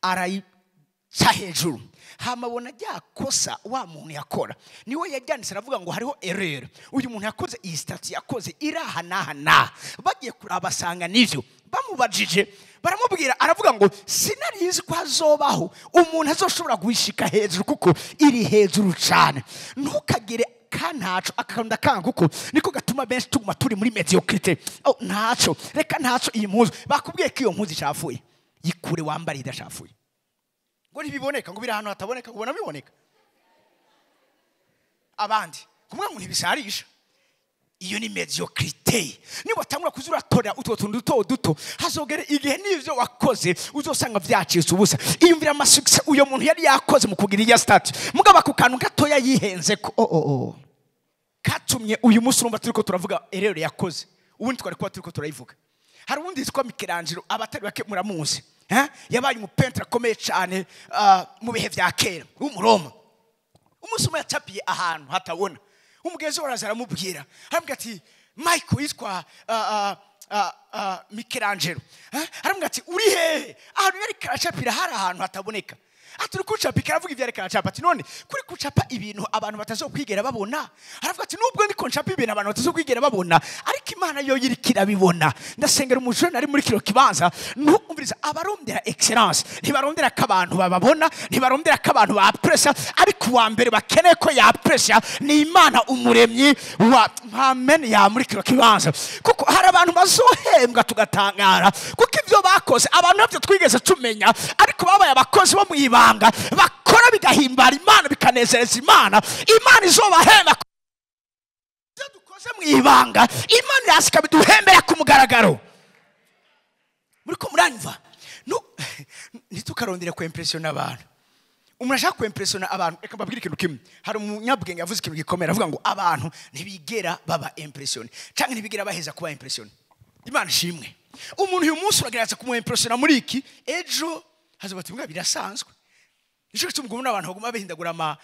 arayica hejuru, hamabona rya kosa wa muntu yakora, niwe yajyanitse aravuga ngo hariho erreur, uyu muntu yakoze iyi statue yakoze iraha naha na. Bagiye kurabasanga nivyo, bamubajije baramubwira, aravuga ngo sinarizi ko hazobaho umuntu azoshobora gushika hejuru, kuko iri hejuru cyane. Ntukagire ka ntaco akakunda kanga, kuko niko gatuma benshi tuguma turi muri mediocrité. Oh, ntaco, reka ntaco, iyi mpuzu bakubwiye ko iyo mpuzu icafuye, yikure wambare idashafuye. Ngo ntibiboneka, ngo biri ahantu hataboneka, ubona biboneka. Abandi kumwe ngo ntibisarisha, iyo ni mediocrité. Niba watangura kuzuratorera utwo tuntu duto duto, hazogere igihe n'ivyo wakoze uzosanga vyacitse ubusa. Iyumvira amasuccès uyo muntu yari yakoze mu kugira iya statue, mugabo ako kantu gatoya yihenze ko oh. Katumye uyu munsi urumva turiko turavuga erreur yakoze, ubundi twari kuba turiko turayivuga. Hari uwundi yitwa Michelangelo, abatari bake muramuzi, yabaye umupeintre akomeye cyane mu bihe vya kera w'umuroma. Umunsi umwe yacapiye ahantu hatabona, umugenzi we araza aramubwira, aramubwira ati Michael yitwa Michelangelo, aramubwira ati uri hehe? Ahantu yari karacapira hari ahantu hataboneka. Ati uri kucapa, aravuga ivyo ariko aracapa. Ati none kuri kucapa ibintu abantu batazokwigera babona? Aravuga ati nubwo ndiko ncapa ibintu abantu batazokwigera babona, ariko Imana yo iriko irabibona. Ndasengera umujene ari muri kino kibanza, ntumviriza, abarondera excellence ntibarondera ko abantu bababona, ntibarondera ko abantu ba pressure, ariko uwa mbere bakeneye ko ya pressure ni Imana umuremyi wa amen ya muri kino kibanza. Kuko hari abantu bazohembwa tugatangara, kuko ivyo bakoze abantu ntabyo twigeze tumenya, ariko babaye abakozi bo mwibanga bakora bigahimbara Imana, bikanezereza Imana, Imana izobahemba. Ibyo dukoze dukoze mu ibanga Imana irasika biduhembera ku mugaragaro. Muri ko muranyumva? Ntitukarondere ku impressiona abantu. Umuntu ashaka ku impressiona abantu, reka mbabwire ikintu kimwe. Hari umunyabwenge yavuze ikintu gikomera, avuga ngo abantu ntibigera baba impressionné canke ntibigera baheza kuba impressionné. Imana ishimwe. Umuntu uyu munsi uragerageza kumu impressiona muri iki, ejo hazoba mbwa birasanzwe. Nico gituma ubona abantu baguma bahindagura ama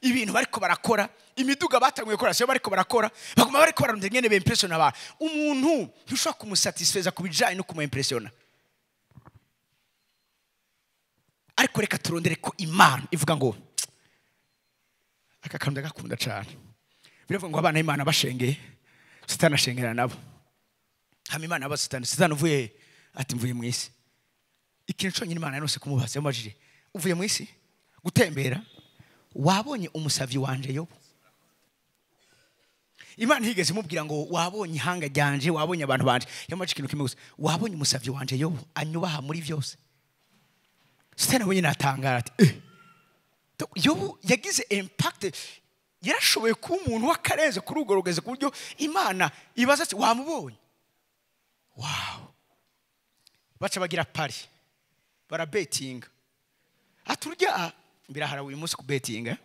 ibintu bariko barakora, imiduga batanguye gukora siyo bariko barakora, baguma bariko bararondera ingene be impressiona abantu. Umuntu ntushobora kumusatisfeza kubijanye no kumu impressiona. Ariko reka turondere ko Imana ivuga ngo aka kantu ndagakunda cyane. Biravuga ngo abana b'Imana bashengeye, Satani ashengera nabo. Hama Imana aba Satani, Satani uvuye ati mvuye mu isi. Ikintu cyonyine Imana yanose kumubaza yamubajije, uvuye mu isi gutembera, wabonye umusavyi wanje Yobu? Imana higeze imubwira ngo wabonye ihanga ryanje, wabonye abantu banje. Yamubajije ikintu kimwe gusa, wabonye umusavyi wanje Yobu anyubaha muri byose? Satani wenyine atangara ati Yobu yagize impact, yarashoboye kuba umuntu w'akarenze kuri urwo rugeze ku buryo Imana ibaza ati wamubonye? Wow. Baca bagira pari, barabetinga. Aturya birahara uyu munsi kubetinga.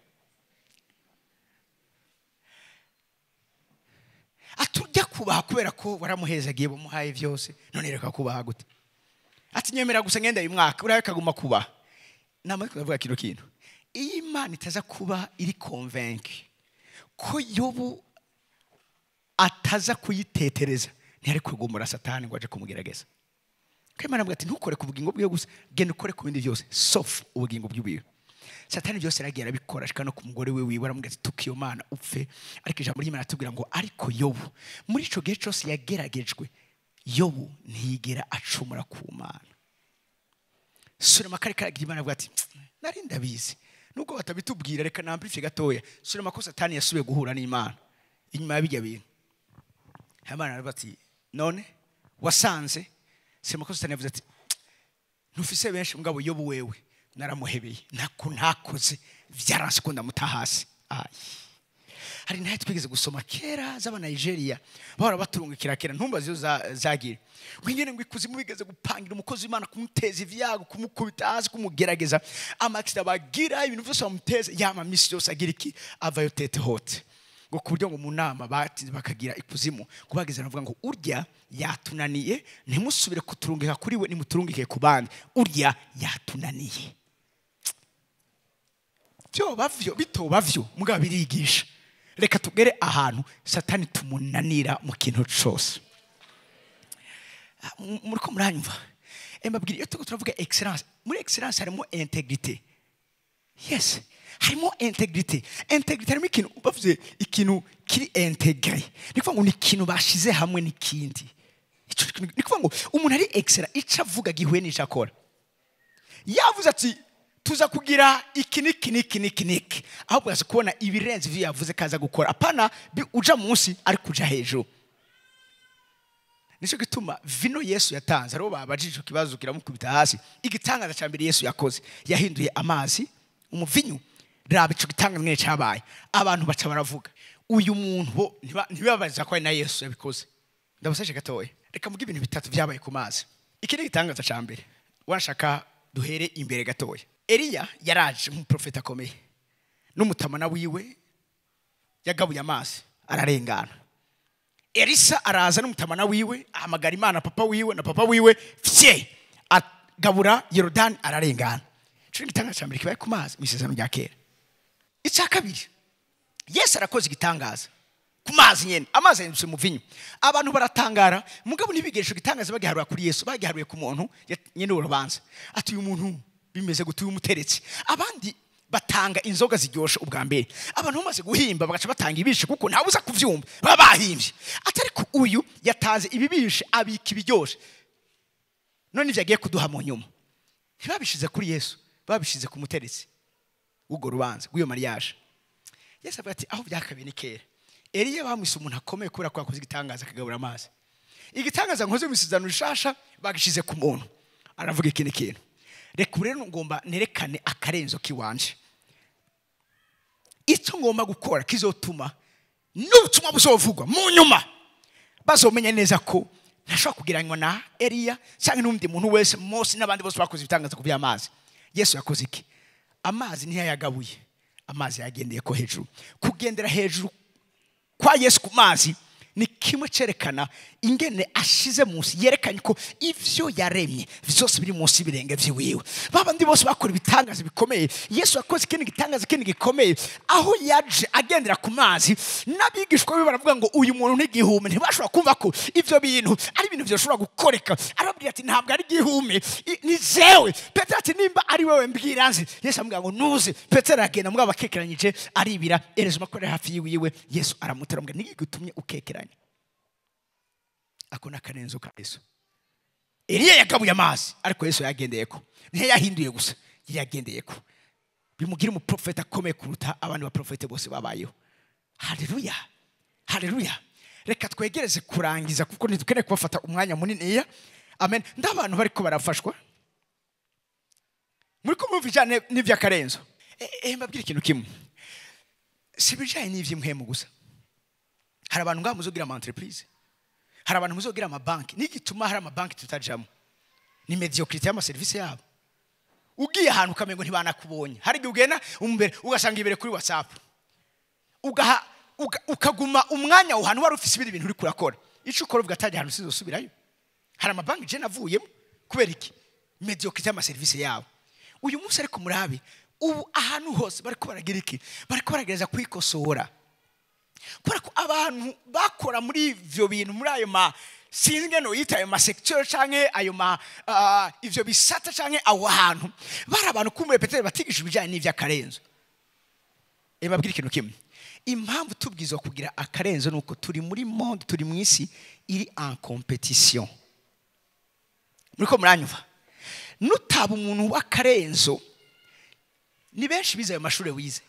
Aturya kubaha kubera ko waramuhezagiye bamuhaye byose, none reka kubaha gute? Ati nyemera gusa ngenda uyu mwaka urabe kaguma kuba. Namaze kuvuga kino kintu. Iyi Imana itaza kuba iri convince ko Yobu ataza kuyitetereza, ntiyari kugumura Satani ngo aje kumugerageza. Ko Imana avuga ati ntukore ku bugingo bwiwe gusa, genda ukore ku bindi byose sauf ubugingo bwiwe. Satani byose yaragiye arabikora ashika no ku mugore we wiwe aramubwira ati tuka iyo Mana upfe. Ariko ijambo ry'Imana atubwira ngo ariko Yobu muri ico gihe cyose yageragejwe, Yobu ntiyigera acumura ku Mana. Surema kare karagira Imana avuga ati nari ndabizi nubwo batabitubwira reka namplifie gatoya. Surema ko Satani yasubiye guhura n'Imana inyuma ya bijya bintu. Imana aravuga ati none wasanze? Surema ko Satani yavuze ati ntufise benshi mugabo Yobu wewe naramuhebeye, ntako ntakoze byaranse ko ndamuta hasi. Ayi. Hari ntaye twigeze gusoma kera z'aba Nigeria bahora baturungikira kera, ntumbaze iyo zagira ngwingene ngo ikuzimu bigeze gupangira umukozi w'Imana kumuteza ivyago, kumukubita hasi, kumugerageza amaxida bagira ibintu byose bamuteza, yama misi yose agira iki avayo tete hote. Ngo ku buryo ngo mu nama batinze bakagira ikuzimu kubageza navuga ngo urya yatunaniye, ntimusubire kuturungika kuri we, nimuturungike ku bandi, urya yatunaniye. Byo bavyo bitobavyo mugabo birigisha. Reka tugere ahantu Satani tumunanira mu kintu cyose. Muri ko muranyumva? Mbabwira iyo turavuga excellence, muri excellence harimo integrity. Yes, harimo integrity. Integrity harimo ikintu bavuze ikintu kiri integre. Ni kuvuga ngo ni ikintu bashize hamwe n'ikindi. Ni kuvuga ngo umuntu ari excellent ico avuga gihuye n'ico akora. Yavuze ati tuza kugira iki niki niki niki niki, ahubwo aza kubona ibirenze ivyo yavuze kaza gukora. Apana uja munsi ariko uja hejuru. Nico gituma vino Yesu yatanze aribo babajije kibazo kiramukubita hasi. Igitangaza ca mbere Yesu yakoze, yahinduye amazi umuvinyu. Raba ico gitangaza mwene cabaye, abantu baca baravuga uyu muntu bo ntibabaza ko ari na Yesu yabikoze. Ndabasashe gatoya, reka mvuge ibintu bitatu byabaye ku mazi. Iki ni igitangaza ca mbere, wanashaka duhere imbere gatoya. Eliya yaraje nk'umuprofeta akomeye n'umutamana wiwe yagabuye amazi ararengana. Elisa araza n'umutamana wiwe ahamagara Imana papa wiwe na papa wiwe fye agabura Yorodani ararengana. Ico ni igitangaza ca mbere kibaye ku mazi mu isezerano rya kera. Icya kabiri, Yesu arakoze igitangaza ku mazi nyene, amazi yahindutse umuvinyu. Abantu baratangara, mugabo ntibigeresha igitangaza bagiharura kuri Yesu, bagiharuye ku muntu nyene urubanza. Ati uyu muntu bimeze gute uyu muteretse? Abandi batanga inzoga ziryoshe ubwa mbere, abantu bamaze guhimba bagaca batanga ibishe kuko ntawe uza kuvyumva, baba bahimbye. Ati ariko uyu yatanze ibibishe abika ibiryoshe, none ivyo agiye kuduha mu nyuma ntibabishize kuri Yesu, babishize ku muteretsi w'urwo rubanza rw'iyo mariage. Yesu avuga ati aho byakabiye ni kera. Eliya bamwise umuntu akomeye kubera ko yakoze igitangaza akagabura amazi. Igitangaza nkoze mu isezerano rishasha bagishize ku muntu. Aravuga ikindi kintu, reka rero ngomba nerekane akarenzo kiwanje. Icyo ngomba gukora kizotuma N'ubutumwa buzovugwa mu nyuma bazomenya neza ko ntashobora kugereranywa na Eliya cyangwa n'undi muntu wese, Mose n'abandi bose bakoze ibitangaza ku by'amazi. Yesu yakoze iki? Amazi ntiyayagabuye, amazi yagendeye ko hejuru. Kugendera hejuru kwa Yesu ku mazi ni kimwe cyerekana ingene ashize munsi, yerekanye ko ivyo yaremye vyose biri munsi y'ibirenge vyiwiwe. Babandi bose bakora ibitangaza bikomeye, Yesu yakoze ikindi gitangaza kindi gikomeye, aho yaje agendera ku mazi, n'abigishwa be baravuga ngo uyu muntu ntigihume. Ntibashobora kumva ko ivyo bintu ari ibintu vyoshobora gukoreka. Arababwira ati ntabwo ari igihume, ni jewe. Petero ati nimba ari wewe mbwira nzi. Yesu amubwira ngo nuze. Petero aragenda, mugabo akekeranyije aribira, ereza amakore hafi yiwiwe. Yesu aramutera amubwira niki gutumye ukekeranya? Ako nakarenzo ka Yesu. Eliya yagabuye amazi, ariko Yesu yagendeyeko. Ntiyahinduye gusa, yagendeyeko. Bimugira umuprofeta akomeye kuruta abandi baprofete bose babayeho. Haleluya, haleluya. Reka twegereze kurangiza kuko ntidukeneye kubafata umwanya munini. Amen. Ndabantu bariko barafashwa. Muri ko mwumva ijane n'ivy'akarenzo. Mbabwire ikintu kimwe. Si bijanye n'ivy'imwemu gusa. Hari abantu ngaho muzogira ama entreprise. Hari abantu muzogira amabanki. Nigituma hari amabanki tutajamo ni mediocrité y'ama service yabo. Ugiye ahantu ukamengo ntibanakubonye. Hari igihe ugenda umbere ugasanga ibere kuri WhatsApp. Ugaha ukaguma umwanya aho wari ufise ibindi bintu uri kurakora. Ico ukora ugatajya ahantu sizosubirayo. Hari amabanki je navuyemo kubera iki? Mediocrité y'ama service yabo. Uyu munsi ariko murabe ubu ahantu hose bariko baragira iki? Bariko baragereza kwikosora. Kubera ko abantu bakora muri ivyo bintu, muri ayo ma sinzi no yita ayo ma secteur canke ayo ma ivyo bisata canke aho hantu, bari abantu kumure Petero batigisha ibijanye n'ivy'akarenzo. Babwira ikintu kimwe. Impamvu tubwizwa kugira akarenzo nuko turi muri monde, turi mu isi iri en compétition. Muriko muranyumva? Nutaba umuntu w'akarenzo, ni benshi bize ayo mashure wize.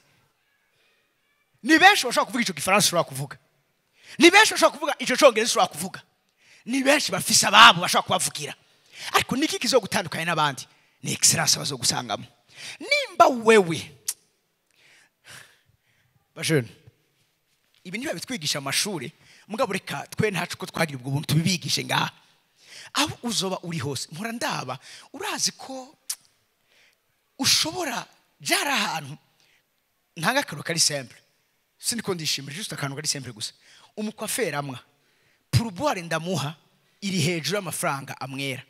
Ni benshi bashobora kuvuga ico gifaransa ushobora kuvuga. Ni benshi bashobora kuvuga ico congereza ushobora kuvuga. Ni benshi bafise ababo bashobora kubavugira. Ariko niki kizogutandukanya n'abandi? Ni excellence bazogusangamo. Nimba wewe bajene, ibi ntibabitwigisha amashure, mugabo reka twe ntacu ko twagira ubwo buntu tubibigishe ngaha. Aho uzoba uri hose, mpora ndaba, urazi ko ushobora jara ahantu ntanga akantu kari simple. Siniko ndishimira juste akantu kari simple gusa. Umukwafera amwa pourboire ndamuha iri hejuru y'amafaranga amwera.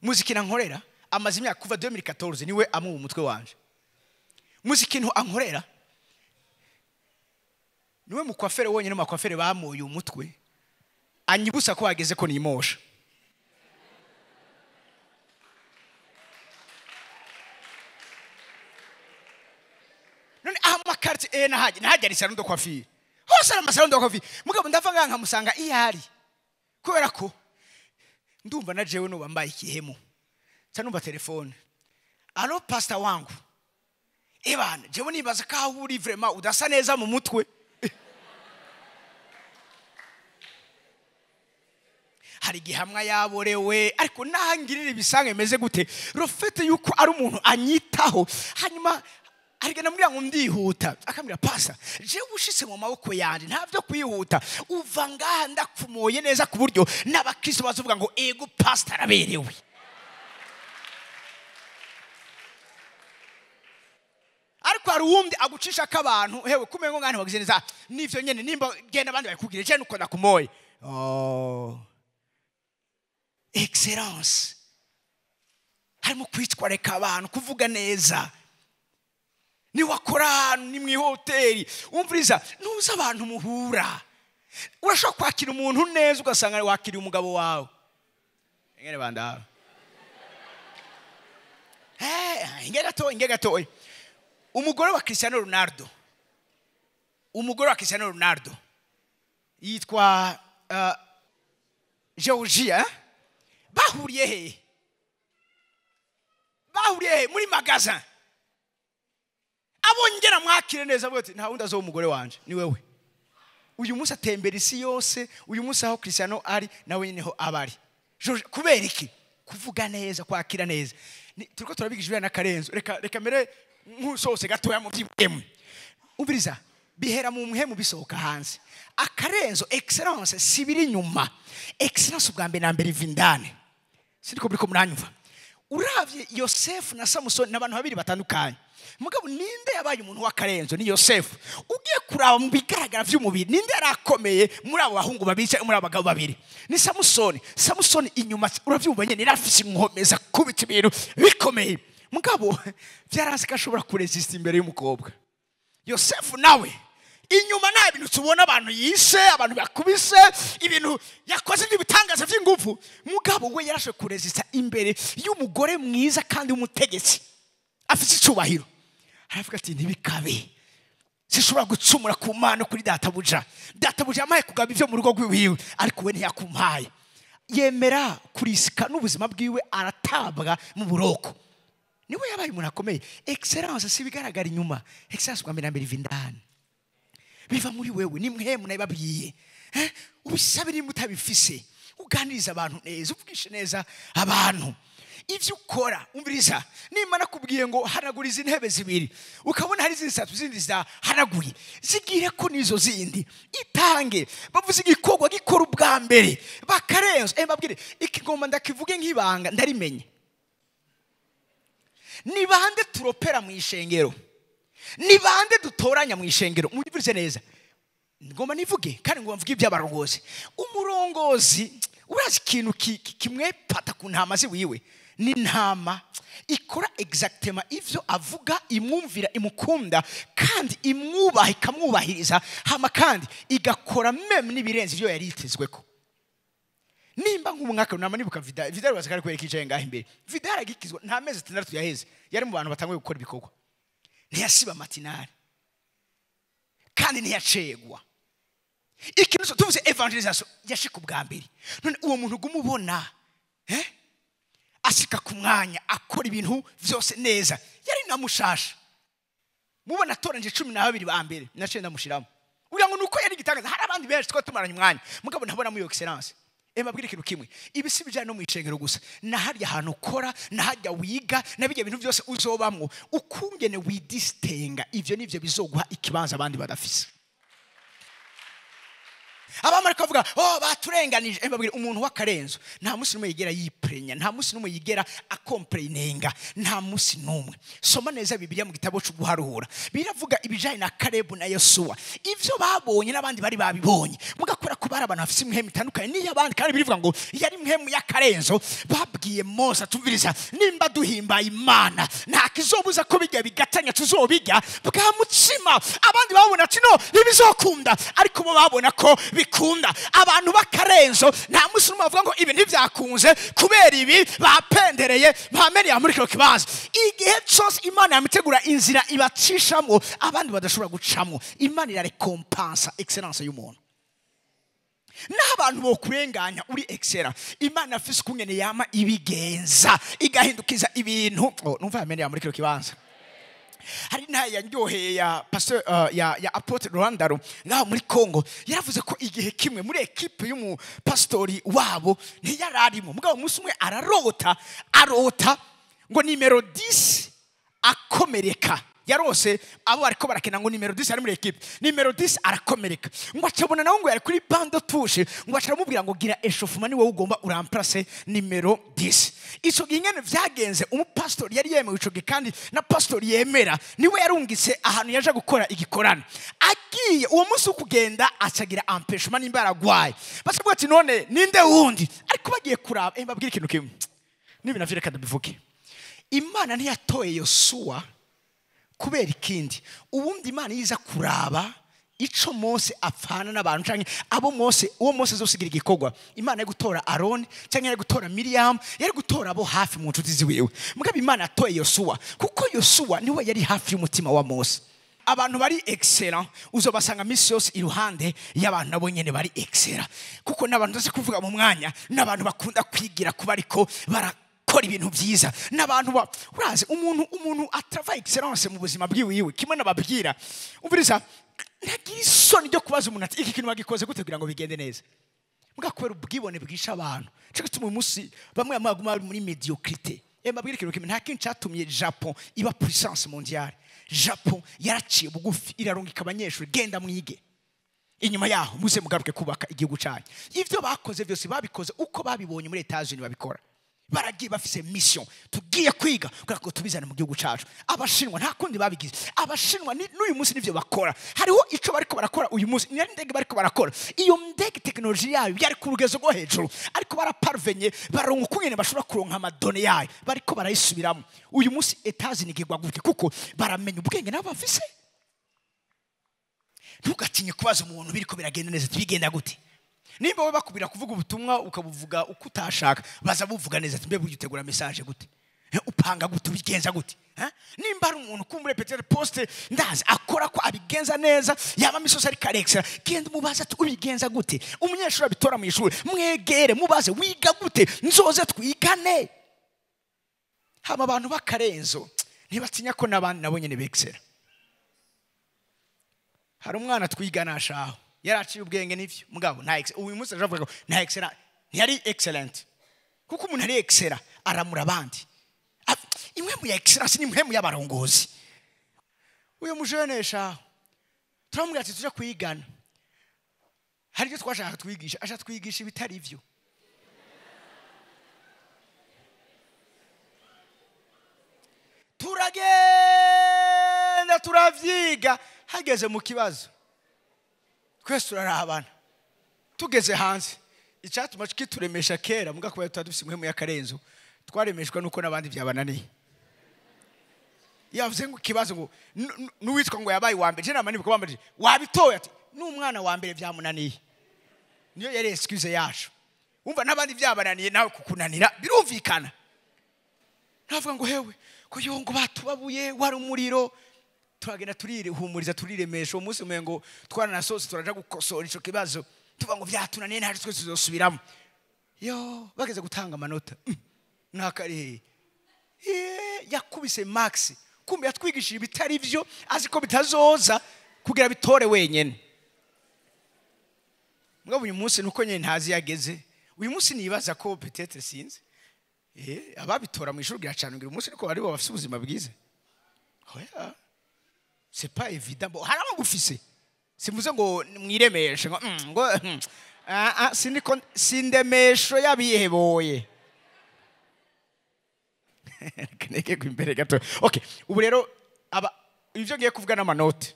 Muziki nankorera amaze imyaka kuva 2014 niwe amuha umutwe wanje. Muziki nto ankorera niwe mukwafere wonyine makwafere bamuye umutwe anyibusa ko hageze ko nimosha. None amakarti nahaje ari salon de coiffure. Hose ari salon de coiffure. Mugabo ndava nkamusanga iyari. Kubera ko ndumva na jewe no bambaye ikihemo. Ca numva telefone. Allo pastor wangu. Ebana jewe nibaza ka uri vraiment udasa neza mu mutwe. Hari igihamwa yaborewe ariko nahangirira ibisange meze gute. Rofete yuko ari umuntu anyitaho. Hanyuma arigana mbwira ngo ndihuta, akambwira pasa jewe ushitse mu maboko yanje ntavyo kwihuta, uva ngaha ndakumoye neza ku buryo n'abakristo bazovuga ngo ego pastor araberewe. Ariko hari uwundi agucisha kabantu hewe kumengo ngani wagize neza nivyo nyene nimba genda abandi bayikubwire je nuko ndakumoye. Oh, excellence harimo kwitwareka abantu, kuvuga neza. Ni wakora ni mu hoteli umviriza nuza abantu muhura. Urashobora kwakira umuntu neza ugasanga wakiriye umugabo wawe. Ingene banda. Inge gato. Umugore wa Cristiano Ronaldo. Umugore wa Cristiano Ronaldo yitwa Georgia. Bahuriye he? Bahuriye he? Muri magasin. Abongera mwakire neza avuga ati nta wundi azo umugore wanje ni wewe. Uyu munsi atembera isi yose, uyu munsi aho Cristiano ari nawe niho abari. Kubera iki? Kuvuga neza, kwakira neza. Turiko turabigisha na Karenzo. Reka mere nkusose gatoya mu byibwemo. Umviriza, Bihera mu muhemu bisohoka hanze. Akarenzo excellence si biri inyuma. Excellence ubwa mbere na mbere iva indani. Sindiko buriko muranyumva. Uravye Yosefu na Samusoni n'abantu babiri batandukanye. Mugabo ninde yabaye umuntu w'akarenzo? Ni Yosefu. Ugiye kuraba mu bigaragara vy'umubiri, ninde yarakomeye muri abo bahungu babiri cyangwa muri abo bagabo babiri? Ni Samusoni. Samusoni inyuma uravyumva nyene yarafise inkomeza kubita ibintu bikomeye. Mugabo vyaranse ko ashobora kuresista imbere y'umukobwa. Yosefu nawe inyuma nta bintu tubona, abantu yishe, abantu bakubise, ibintu yakoze by'ibitangaza by'ingufu. Mugabo we yarashoboye kuresista imbere y'umugore mwiza kandi w'umutegetsi afite icubahiro. Aravuga ati ntibikabe, sishobora gucumura ku Mana kuri databuja. Databuja yamaye kugaba ivyo mu rugo rwiwe, ariko we ntiyakumpaye. Yemera kurisika n'ubuzima bwiwe, aratabwa mu buroko. Niwe yabaye umuntu akomeye. Excellence si bigaragara inyuma. Excellence kwa mbere na mbere iva indani, biva muri wewe. Ni mwemu nabibabwiye. Ubisabe nimba utabifise, uganiriza abantu neza, uvugishe neza abantu. Ivyo ukora, umviriza, nimba nakubwiye ngo hanagura izi ntebe zibiri, ukabona hari izindi zitatu zindi zidahanaguye, zigire ko nizo zindi itange. Bavuze igikorwa gikora ubwa mbere bakarenza. Mbabwire ikigomba ndakivuge nk'ibanga, ndarimenye. Ni bande turopera mu ishengero? Ni bande dutoranya mu ishengero? Munyumvirize neza, ngomba nivuge kandi ngomba mvuge iby'abarongozi. Umurongozi urazi ikintu kimwepata ku ntama ziwiwe, ni intama ikora exactement ivyo avuga, imwumvira, imukunda kandi imwubaha, ikamwubahiriza, hama kandi igakora meme n'ibirenze ivyo yari yitezweko. Nimba nk'umwaka nama nibuka Vidal, Vidal baza kari kwereka icaye ngaho imbere. Vidal agikizwa nta mezi 6 yaheze, yari mu bantu batanguye gukora ibikorwa. Ntiyasiba matinari kandi ntiyacegwa. Ikintu tuvuze evangelisation yashika ubwa mbere. None uwo muntu gumubona ashika ku mwanya akora ibintu vyose neza, yari namushasha. Mubona atoranje 12 ba mbere, naciye ndamushiramo. Ugira ngo nuko yari gitangaza, hari abandi benshi twa tumaranye umwanya, mugabo ntabona muri excellence. Mbabwire ikintu kimwe, ibi si bijyanye no mu ishengero gusa, na harya hantu ukora, na harya wiga, na bijya bintu byose uzobamwo, ukungene widistenga, ivyo nivyo bizoguha ikibanza abandi badafise. Abamarika bavuga oh baturenganije. Mbabwire umuntu w'akarenzo nta munsi n'umwe yigera yiprenya, nta munsi n'umwe yigera akomplainenga, nta munsi n'umwe. Soma neza Bibiliya mu gitabo cyo guharuhura, biravuga ibijanye na Kalebu na Yosuwa, ivyo babonye n'abandi bari babibonye. Mugakora ko bari abantu bafise imihemu itandukanye n'iy'abandi, kandi birivuga ngo yari imihemu y'akarenzo. Babwiye Mose atumviriza, nimba duhimbaye Imana nta kizobuza ko bijya bigatanya tuzobijya bwa mutsima. Abandi babona ati no ntibizokunda, ariko bo babona ko bikunda. Abantu b'akarenzo nta munsi n'umwe bavuga ngo ibi ntibyakunze kubera ibi bapendereye, bamenye muri kino kibanza. Igihe cyose Imana yamitegura inzira ibacishamo abandi badashobora gucamo, Imana irarekompansa excellence y'umuntu. N'abantu bo kurenganya uri excellent, Imana afise ukungene yama ibigenza igahindukiza ibintu. Numva yamenye muri kino kibanza. Hari nta yanyoheye ya pasteur ya Apotre Rwandaro ngaho muri Congo, yaravuze ko igihe kimwe muri equipe y'umupastori wabo ntiyararimo. Mugabo umunsi umwe ararota, arota ngo nimero 10 akomereka. Yarose abo ariko barakena ngo nimero 10 ari muri equipe, nimero 10 arakomereka. Ngo acabona nawe ngo yari kuri bande touche, ngo acaramubwira ngo gira échauffement ni wowe ugomba uramplace nimero 10. Ico gihe ngene vyagenze, umupastori yari yemewe ico gihe kandi na pastori yemera niwe yarungitse ahantu yaje gukora igikorano. Agiye uwo munsi wo kugenda acagira empêchement nimba aragwaye. Bacavuga ati none ninde wundi? Ariko bagiye kuraba, mbabwira ikintu kimwe, nibi navyo reka ndabivuge. Imana ntiyatoye Yosuwa kubera ikindi. Ubundi Imana yiza kuraba ico Mose apfana n'abantu canke abo Mose, uwo Mose azosigira igikorwa. Imana yari gutora Aaron canke yari gutora Miriam, yari gutora abo hafi mu nshuti ziwiwe. Mugabo Imana atoye Yosuwa kuko Yosuwa niwe yari hafi y'umutima wa Mose. Abantu bari excellent uzobasanga misi yose iruhande y'abantu nabo nyene bari excellent, kuko n'abantu ndazi kuvuga mu mwanya, n'abantu bakunda kwigira kuba ariko barakora ibintu byiza, n'abantu urazi umuntu atrava excellence mu buzima bwiwiwe. Kimwe nababwira, umviriza, ntagira isoni ryo kubaza umuntu ati iki kintu bagikoze gute kugira ngo bigende neza. Mugakubera ubwibone bwisha abantu. Cyo gituma uyu munsi bamwe baguma muri mediocrité. Mbabwire ikintu kimwe, nta kintu cyatumye Japon iba puissance mondiale. Japon yaraciye bugufi, irarungika abanyeshuri, genda mwige, inyuma yaho muze mugaruke kubaka igihugu cyanyu. Ivyo bakoze byose babikoze uko babibonye muri Etats-Unis babikora. Baragiye bafise mission, tugiye kwiga kugira ngo tubizane mu gihugu cyacu. Abashinwa nta kundi babigize. Abashinwa n'uyu munsi nivyo bakora. Hariho ico bariko barakora uyu munsi, ni ndege bariko barakora. Iyo ndege technology yayo yari ku rugezo rwo hejuru, ariko baraparvenye baronka ukungene bashobora kuronka amadone yayo, bariko barayisubiramo. Uyu munsi Etats-Unis igirwa gute? Kuko baramenya ubwenge nabo bafise. Ntugatinye kubaza umuntu biriko biragenda neza, bigenda gute? Nimba we bakubira kuvuga ubutumwa ukabuvuga uko utashaka, baza buvuga neza ati mbe burya utegura message gute? Upanga gute, ubigenza gute? Nimba ari umuntu kumbure peut-être poste ndazi akora ko abigenza neza, yaba misosi ari karexera, genda umubaze ati ubigenza gute? Umunyeshuri abitora mu ishuri, mwegere mubaze wiga gute, nzoze twigane. Hama abantu bakarenzo ntibatinya ko nabandi nabo nyene bexera. Hari umwana twigana ashaho yaraciye ubwenge nivyo, mugabo nta uyu munsi ajavuga ngo nta excellent, ntiyari excellent. Kuko umuntu ari excellent aramura abandi. Imwe mu ya excellence ni imwe mu y'abarongozi. Uyu mujenesha turamubwira ati tuje kwigana, hari ibyo twashaka twigisha, aje twigisha ibitari ivyo. Turagenda turavyiga, hageze mu kibazo twese turarabana. Tugeze hanze, icyatuma kituremesha kera muga kuba tutadufise imwe mu y'akarenzo, twaremeshwa nuko nabandi byabananiye. Yavuze ngo kibazo ngo nuwitwa ngo yabaye wa mbere, je nama nibuka bambajije wabitoye, ati n'umwana wa mbere byamunaniye. Niyo yari excuse yacu. Umva nabandi byabananiye nawe kukunanira birumvikana. Navuga ngo hewe ko yongo batubabuye wari umuriro, turagenda turihumuriza turiremesha. Uwo munsi umengo twaranasose turaja gukosora ico kibazo, tuvuga ngo vyatunaniye nta twese tuzosubiramo. Yo bageze gutanga amanota nakari yakubise max, kumbe yatwigishije ibitari vyo, azi ko bitazoza kugira bitore wenyene. Mugabo uyu munsi nuko nyene ntazi yageze. Uyu munsi nibaza ko peut-être sinzi ababitora mu ishuri giracana ngira umunsi niko bari bafise ubuzima bwiza. Oya, c'est pas évident. Bon, hari abagufise, simvuze ngo mwiremeshe ngo ngo siniko sindemesho yabiheboye. Kaneke imbere gato. Okay, ubu rero aba ivyo ngiye kuvuga n'amanote,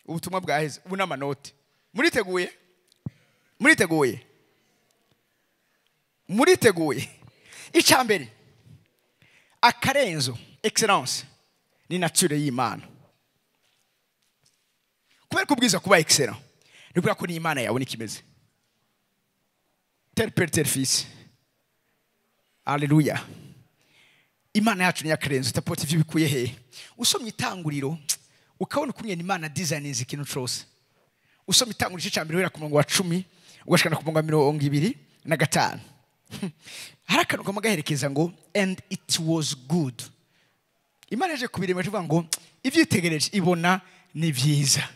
ubutumwa bwaheze ubu n'amanote. Muriteguye? Muriteguye? Muriteguye? Icambere, akarenzo excellence ni nature y'Imana. Kubera kubwiza kuba excellent ni kubera ko ni Imana yawe nikimeze. Tel père tel fils. Haleluya. Imana yacu ni yakarenzo, itapota ivyo bikuye he. Usomye itanguriro ukabona ukuntu Imana designs ikintu cose. Usomye itanguriro cya mbere uhera ku murongo wa 10 ugashikana ku murongo wa 25. Hari akantu kamwe gaherekeza ngo and it was good. Imana yaje kubirema ivuga ngo ivyitegereje ibona ni vyiza.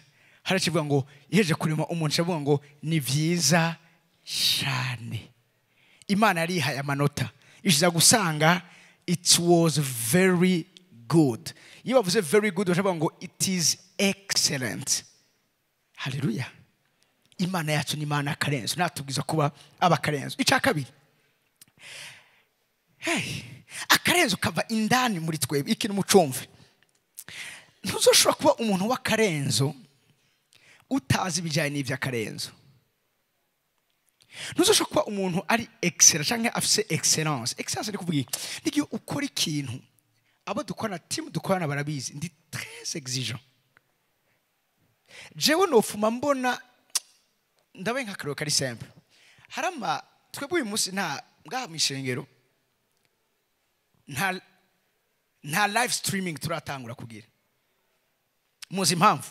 Harakivuga ngo iheje kurema umuntu avuga ngo ni vyiza cyane. Imana yarihaye amanota, ishiza gusanga it was very good. Iyo bavuze very good bashavuga ngo it is excellent. Haleluya. Imana yacu ni Imana akarenzo, natubwiza kuba abakarenzo. Icya kabiri, hey, akarenzo kava indani muri twebwe. Ikintu mucumve, ntuzoshobora kuba umuntu w'akarenzo utazi ibijyanye n'iby'akarenzo. Ntuzoshobora kuba umuntu ari excellent cyangwa afise excellence. Excellence ni kuvuga iki? Nigihe ukora ikintu, abo dukorana team dukorana barabizi, ndi très exigeant. Jewe nofuma mbona ndabe nk'akarero kari simple. Harama twebwe uyu munsi nta ngaha mw'ishengero nta live streaming turatangura kugira. Muzi impamvu?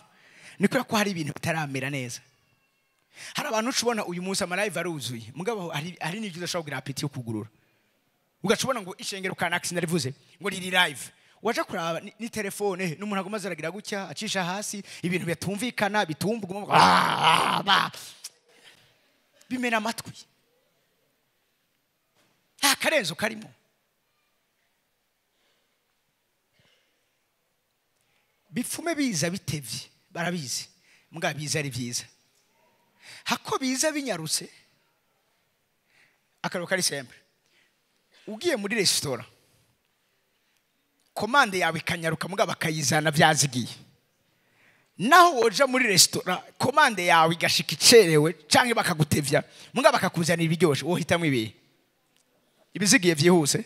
Ni kubera ko hari ibintu bitaramera neza. Hari abantu ucubona uyu munsi ama live aruzuye, mugabo hari n'ibyo udashobora kugira appétit yo kugurura. Ugacubona ngo ishengero kanaka sinarivuze ngo riri live, waje kuraba ni telefone n'umuntu agoma azaragira gutya acisha hasi ibintu bitumvikana bitumva bimena amatwi. Nta karenzo karimo. Bipfume biza bitevye barabizi mbwa biza ari byiza hako biza binyarutse. Akaroko kari sempre, ugiye muri restaurant commande yawe ikanyaruka mbwa bakayizana byazigiye. Naho woja muri restaurant commande yawe igashika icerewe canke bakagutevya mbwa bakakuzanira ibiryoshe, wohitamwe ibihe? Ibizigiye vyihuse.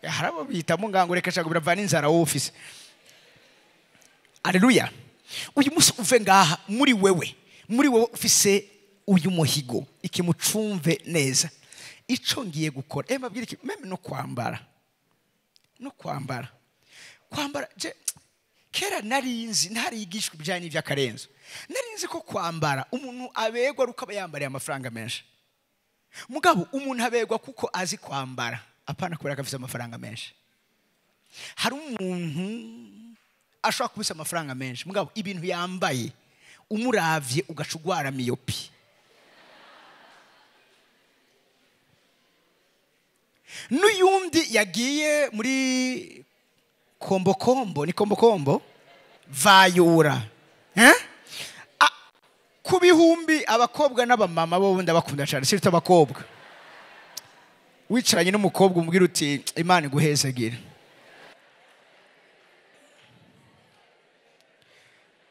Harabo bitamo ngango reka shaka biravana inzara office. Haleluya. Uyu musi uve ngaha muri wewe ufise uyu muhigo ikimucumve neza ico ngiye gukora. Mbabwira iki meme no kwambara je kera narinzi ntarigishwa ibijanye n'ivy'akarenzo, narinzi ko kwambara umuntu abegwa ruko aba yambariye amafaranga menshi. Mugabo umuntu abegwa kuko azi kwambara, apana kubera ko afise amafaranga menshi. Hari umuntu ashobora kubisa amafaranga menshi mugabo ibintu yambaye umuravye ugacugwara miyopi. N'uyundi yagiye muri kombokombo, ni kombokombo vayura ku bihumbi abakobwa n'abamama bo ndabakunda cyane, sirito abakobwa. Wicaranye n'umukobwa umubwira uti Imana iguhezagire.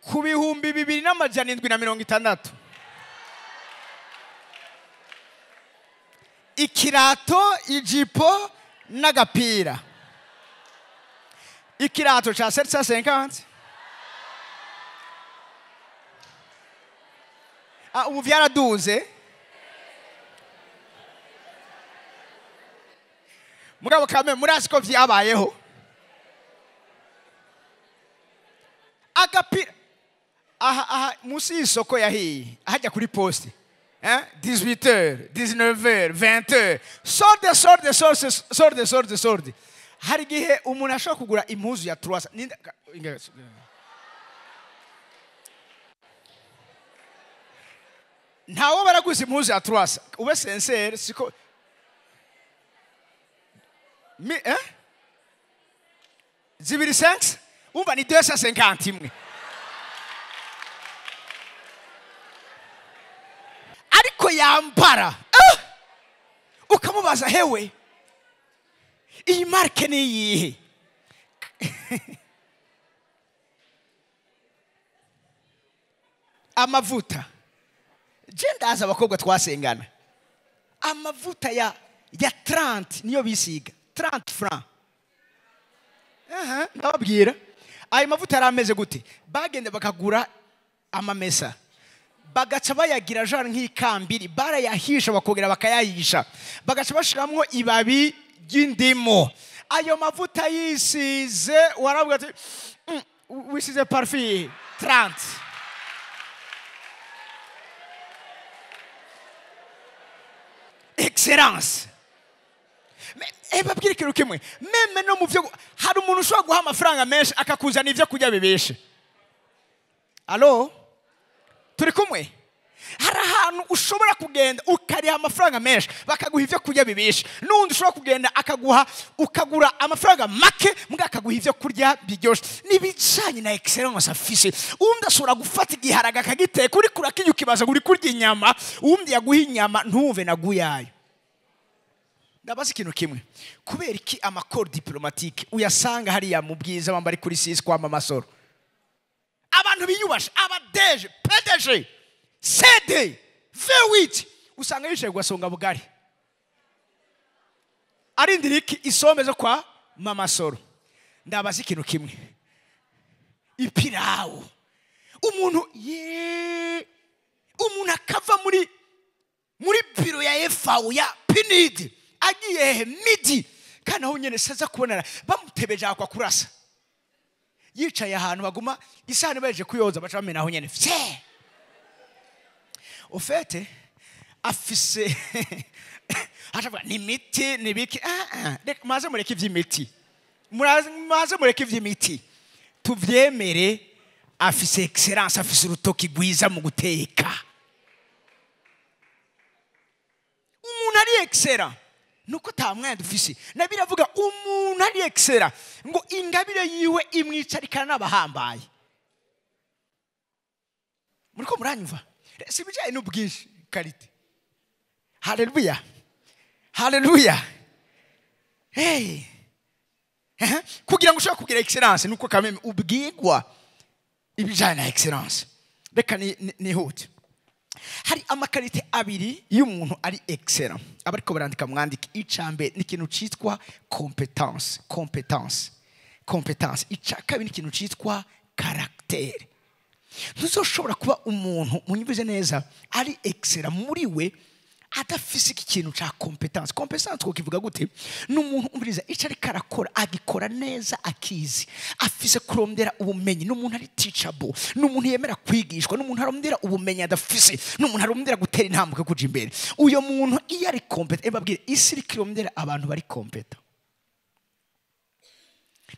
Ku 2760 ikirato, ijipo n'agapira. Ikirato cha 750. Ubu vyaraduze. Mugabo kame murazi ko vyabayeho. Agapira aha musi y'isoko yahiye hajya kuri poste 18h 19h 20h sorde. Hari gihe umuntu ashobora kugura impuzu ya 300. Ntawo baraguza impuzu ya 300 ube sincere siko mi zibiri 5 umva ni 250 imwe. Ariko yambara ukamubaza hewe iyi marke ni iyihe? Amavuta je ndaza abakobwa twasengana amavuta ya 30 niyo bisiga 30 francs. Ndababwira ayo mavuta yarameze gute? Bagende bakagura amamesa bagaca bayagira genre nk'ikambiri, barayahisha bakongera bakayahisha, bagaca bashiramwo ibabi ry'indimo. Ayo mavuta yisize waravuga ati wisize parfum 30. Excellence. Babwira ikintu kimwe meme no mu vyo hari umuntu ushobora guha amafaranga menshi akakuzana ivyo kurya bibishe. Allo, turi kumwe? Hari ahantu ushobora kugenda ukariha amafaranga menshi bakaguha ivyo kurya bibishe, n'undi ushobora kugenda akaguha ukagura amafaranga make mbwa akaguha ivyo kurya biryoshe. Nibijanye na excellence afise. Undi ashobora gufata igiharaga akagiteka uri kurakirya ukibaza uri kurya inyama, undi yaguha inyama ntuve naguyayo. Ndabaza ikintu kimwe, kubera iki amakoro diplomatique uyasanga hariya mu bwiza bambari kuri sisi kwa Mama Soro? Abantu biyubasha aba DG, PDG, CD, V8 usanga yicaye guasonga bugari arindira iki isombe zo kwa Mama Soro. Ndabaza ikintu kimwe, ipirawo umuntu umuntu akava muri biro ya FAO ya PNID agiye midi kandi aho nyene saza kubonana bamutebeje akwa kurasa yicaye ahantu baguma isahani baje kuyoza baca bamena aho nyene fye. Ofete afise ashavuga ni miti ni biki maze mureke ivy'imiti, maze mureke ivy'imiti tuvyemere. Afise excellence, afise urutoki gwiza mu guteka. Umuntu ari excellent Nuko ta mwanya dufise. Na biravuga umuntu ari excellent ngo ingabire yiwe imwicarikana n'abahambaye. Muriko muranyumva? Si bijanye n'ubwinshi qualité. Haleluya. Haleluya. Hey. Kugira ngo ushobore kugira excellence nuko kameme ubwigwa ibijanye na excellence. Reka nihute. Hari ama qualités abiri y'umuntu ari excellent. Abariko barandika mwandike. Icambe ni ikintu citwa compétence, compétence, compétence. Ica kabiri ni ikintu citwa caractère. Ntuzoshobora kuba umuntu, munyumvize neza, ari excellent muri we adafise iki kintu ca compétence. Compétence twokivuga gute? Ni umuntu umviriza ico ariko arakora agikora neza, akizi, afise kurondera ubumenyi. Ni umuntu ari teachable, ni umuntu yemera kwigishwa, ni umuntu arondera ubumenyi adafise, ni umuntu arondera gutera intambwe kuja imbere. Uyo muntu iyo ari compétent, babwire isi iriko irondera abantu bari compétent.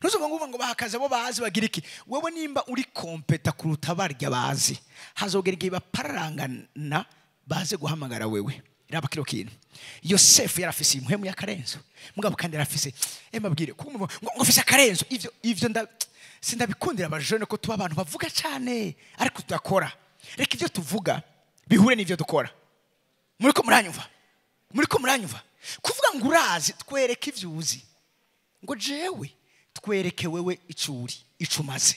Ntuzuvuga ngo ngo bahakaze abo bazi bagira iki. Wewe nimba uri compétent kuruta barya bazi, hazogera igihe bapararangana baze guhamagara wewe. Raba kino kintu. Yosefu yarafise impwemu y'akarenzo, mugabo kandi yarafise, mabwire kuko ngo afise akarenzo. Ivyo sindabikundira abajene ko tuba abantu bavuga cyane ariko tudakora. Reka ivyo tuvuga bihure n'ivyo dukora. Muriko muranyumva? Muriko muranyumva? Kuvuga ngo urazi, twereke ivyo uzi. Ngo jewe twereke wewe icuri icumaze.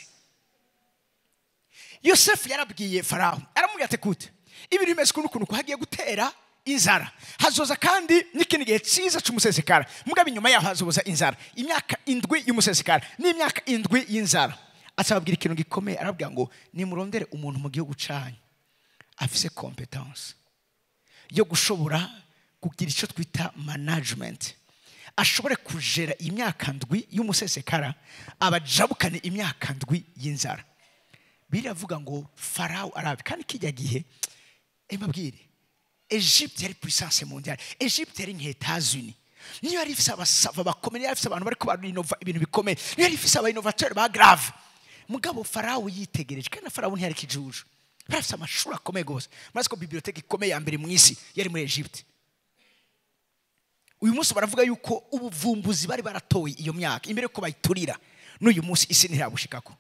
Yosefu yarabwiye Farawo, aramubwira ati kute ibintu bimeze ukuntu ukuntu hagiye gutera inzara, hazoza kandi n'ikindi gihe cyiza cy'umusesekara, mugabo inyuma yaho hazoza inzara, imyaka 7 y'umusesekara n'imyaka 7 y'inzara. Acababwira ikintu gikomeye, arabwira ngo nimurondere umuntu mu gihugu canyu afise compétence yo gushobora kugira icyo twita management, ashobore kujera imyaka 7 y'umusesekara, abajabukane imyaka 7 y'inzara. Biravuga ngo Farao arabe kandi kijya gihe, mbabwire, Egypte yari puissance mondiale. Egypte yari nka États-Unis. Niyo yari ifise abasava bakomeye, niyo yari ifise abantu bariko barinova ibintu bikomeye, niyo yari ifise aba innovateur ba grave. Mugabo Farao yitegereje, kandi na Farao ntiyari kijuju. Bari afise amashuri akomeye gose. Murazi ko bibliothèque ikomeye ya mbere mu isi yari muri Egypte. Uyu munsi baravuga yuko ubuvumbuzi bari baratoye iyo myaka imbere ko bayiturira, n'uyu munsi isi ntirabushikako.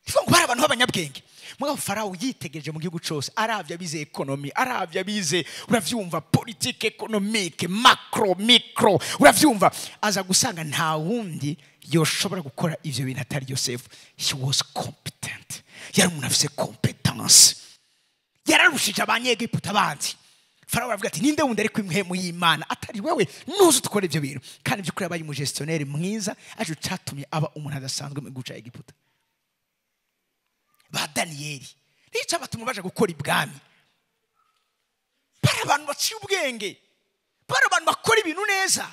Ngo bari abantu b'abanyabwenge. Mugabo Farao yitegereje mu gihugu cose, aravye abize economy, aravye abize, uravyumva, politique économique, macro, micro, uravyumva, aza gusanga nta wundi yoshobora gukora ivyo bintu atari Yosefu. He was competent. Yari umuntu afise compétence. Yararushije abanyegiputa bandi. Farao aravuga ati ninde wundi ari kwimhemu y'Imana atari wewe, nuze tukora ivyo bintu. Kandi by'ukuri abaye umugestionnaire mwiza, aje catumye aba umuntu adasanzwe mu gihugu ca Egiputa. Ba Daniyeli nica batuma baje gukora ibwami, bari abantu baciye ubwenge, bari abantu bakora ibintu neza,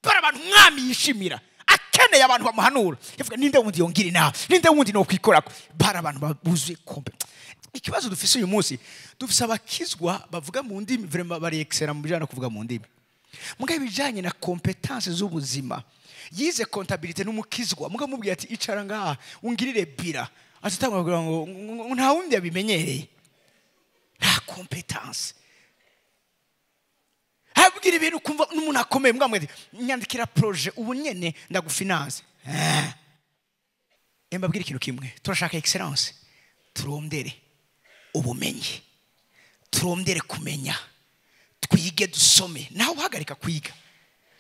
bari abantu umwami yishimira, akeneye abantu bamuhanura. Yavuga ninde wundi yongira inama, ninde wundi no kwikorako. Bari abantu buzuye kompe. Ikibazo dufise uyu munsi, dufise abakizwa bavuga mu ndimi, vraiment bari excellent mu bijanye no kuvuga mu ndimi, mugabo ibijanye na compétence z'ubuzima, yize comptabilité n'umukizwa, mugabo mubwiye ati icara ngaha ungirire bira, atitangwa kugira ngo nta wundi yabimenyereye, nta compétence. Habwira ibintu kumva n'umuntu akomeye, mugabo ati nyandikira projet ubu nyene ndagufinance. Mbabwira ikintu kimwe, turashaka excellence, turondere ubumenyi, turondere kumenya, twige dusome. Nawe uhagarika kwiga,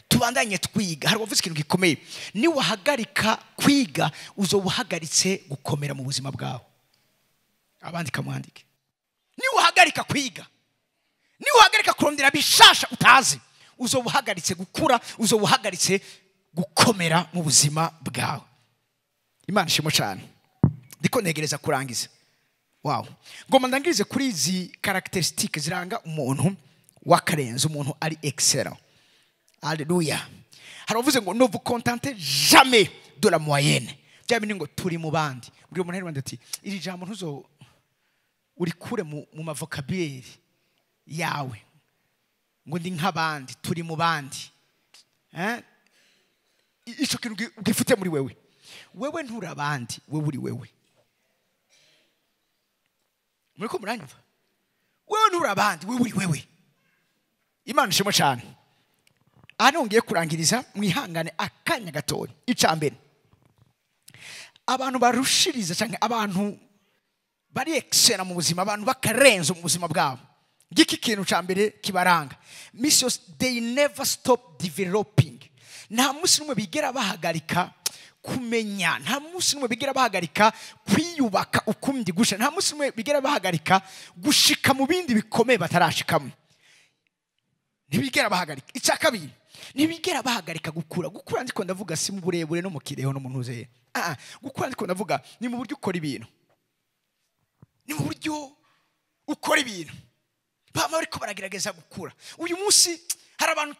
tubandanye twiga. Hari uwavuze ikintu gikomeye, ni wahagarika kwiga uzobuhagaritse gukomera mu buzima bwawe. Abandika mwandike, ni wahagarika kwiga, ni wahagarika kurondera bishasha utazi, uzobuhagaritse gukura, uzobuhagaritse gukomera mu buzima bwawe. Imana ishimwe cyane. Ndiko ntegereza kurangiza. Wow. Ngoma ndangirize kuri izi caractéristiques ziranga umuntu w'akarenzo, umuntu ari excellent. Alléluia. Hari uvuze ngo ne vous contentez jamais de la moyenne. Bya bindi ngo turi mu bandi. Buri muntu ari ati iri jambo ntuzo urikure mu mavocabulaire yawe, ngo ndi nk'abandi, turi mu bandi. Ico kintu ugifute muri wewe. Wewe nturi abandi, wewe uri wewe. Muriko muranyumva? Wewe nturi abandi, wewe uri wewe. Imana ishimwe cyane. Aha ngiye kurangiriza, mwihangane akanya gatoya. Icya mbere, abantu barushiriza cyangwa abantu bari excellent mu buzima, abantu bakarenza mu buzima bwabo, ngiki kintu cya mbere kibaranga misi yose: they never stop developing. Nta munsi n'umwe bigera bahagarika kumenya, nta munsi n'umwe bigera bahagarika kwiyubaka ukundi gusha, nta munsi n'umwe bigera bahagarika gushika mu bindi bikomeye batarashikamo. Ntibigera bahagarika. Icya kabiri, ntibigera bahagarika gukura. Gukura ndiko ndavuga si mu burebure no mu kireho no mu ntuzeye. Gukura ndiko ndavuga ni mu buryo ukora ibintu, ni mu buryo ukora ibintu. Bama bariko baragerageza gukura. Uyu munsi hari abantu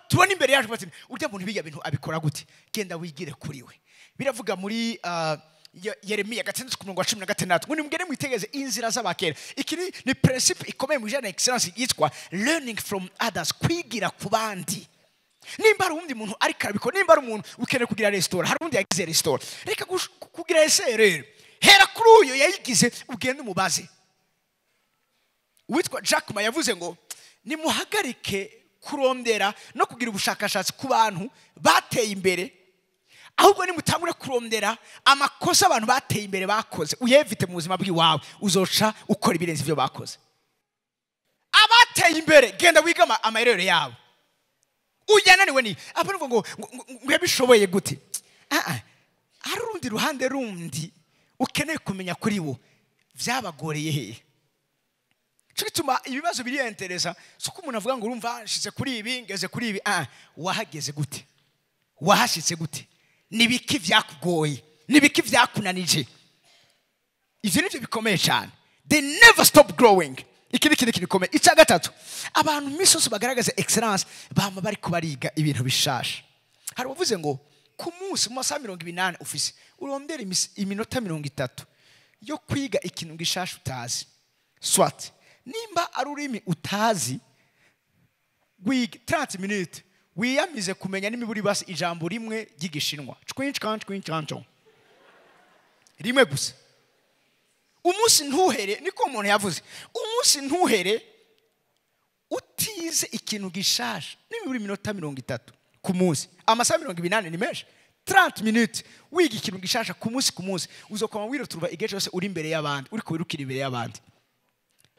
tubona imbere yacu bati urya muntu biga bintu abikora gute, genda wigire kuri we. Biravuga muri Yeremiya 6:16 ngo nimugende mwitegeze inzira z'abakera. Iki ni principe ikomeye mu bijyanye na excellence yitwa learning from others, kwigira ku bandi. Nimba hari undi muntu ariko arabikora, nimba ari umuntu ukeneye kugira restaurant, hari undi yagize restaurant, reka kugira ese rero, hera kuri uyo yayigize ugende umubaze. Uwitwa Jack Ma yavuze ngo nimuhagarike kurondera no kugira ubushakashatsi ku bantu bateye imbere, ahubwo nimutangure kurondera amakosa abantu bateye imbere bakoze, uyevite mu buzima bw'iwawe, uzoca ukora ibirenze ibyo bakoze. Abateye imbere genda wiga amayerere yabo. Uyananiwe ni apa ngo ngo gute? Hari urundi ruhande rundi ukeneye kumenya kuri bo byabagoreye hehe. Cyo gituma ibibazo biri interesa, suko umuntu avuga ngo urumva nshize kuri ibi ngeze kuri ibi, wahageze gute? Wahashitse gute? Nibiki vyakugoye? Nibiki vyakunanije? Ivyo nivyo bikomeye cyane. They never stop growing. Iki ni kintu gikomeye. Icya gatatu, abantu misi yose bagaragaza excellence bama bari kubariga ibintu bishasha. Hari uvuze ngo ku munsi mu masaha 80 ufise urondera iminota 30 yo kwiga ikintu gishasha utazi. Swat nimba ari ururimi utazi, wiga 30 minutes wiyamize kumenya n'imiburi basi ijambo rimwe ry'igishinwa, rimwe gusa. Umunsi ntuhere, niko umuntu yavuze, umunsi ntuhere utize ikintu gishasha n'imiburi minota 30 ku munsi. Amasaha 80 ni menshi. 30 minutes wiga ikintu gishasha ku munsi ku munsi, uzokoma wiroturuba igihe cyose uri imbere y'abandi, uri kubirukira imbere y'abandi.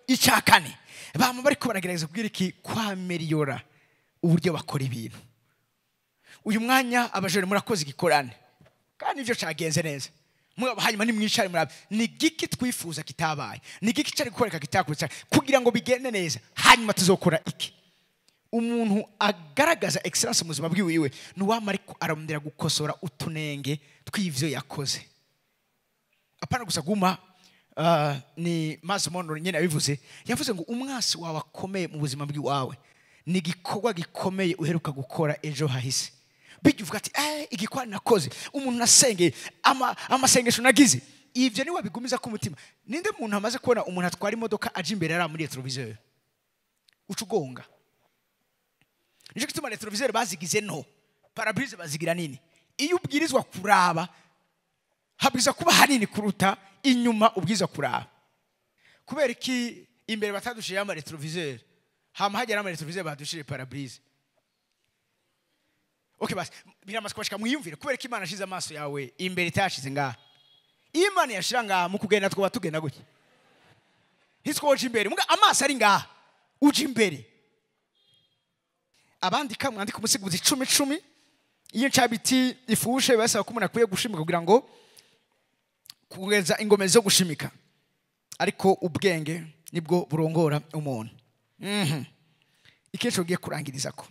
Icya kane, bama bariko baragerageza kubwira iki kwameriyora uburyo bakora ibintu. Uyu mwanya abajene murakoze igikorane kandi ivyo cagenze neza, hanyuma nimwicare murabe ni giki twifuza kitabaye, ni giki cari gukoreka kitakurikira kugira ngo bigende neza, hanyuma tuzokora iki. Umuntu agaragaza excellence mu buzima bwiwiwe ni uwama ariko arondera gukosora utunenge tw'ivyo yakoze. Apana gusa guma. Ni Mazi Monroe nyene yabivuze, yavuze ngo umwasi wawe akomeye mu buzima bw'iwawe ni igikorwa gikomeye uheruka gukora ejo hahise. Bijya uvuga ati igikorwa nakoze, umuntu nasengeye, amasengesho nagize, ivyo ni wabigumiza ku mutima. Ninde muntu amaze kubona umuntu atwara imodoka aje imbere ari muri retroviseur ucugonga? Nico gituma retroviseur bazigize no parabrise bazigira nini. Iyo ubwirizwa kuraba habwiza kuba hanini kuruta inyuma ubwiza kuraba. Kubera iki imbere batadushije ama retroviseur, hama hagera ama retroviseur badushije parabrise? Okay, basi biramaze kubashika mwiyumvire. Kubera iki Imana ashize amaso yawe imbere itashize ngaha? Imana yashira ngaha mu kugenda twoba tugenda gutya, ntitwoje imbere, muga amaso ari ngaha uje imbere. Abandika mwandika umusiguzi 10 iyo ncabiti ifushe basaba ko umuntu akwiye gushimika kugira ngo kugeza ingome zo gushimika, ariko ubwenge nibwo burongora umuntu. Ikesho ngiye kurangiriza ko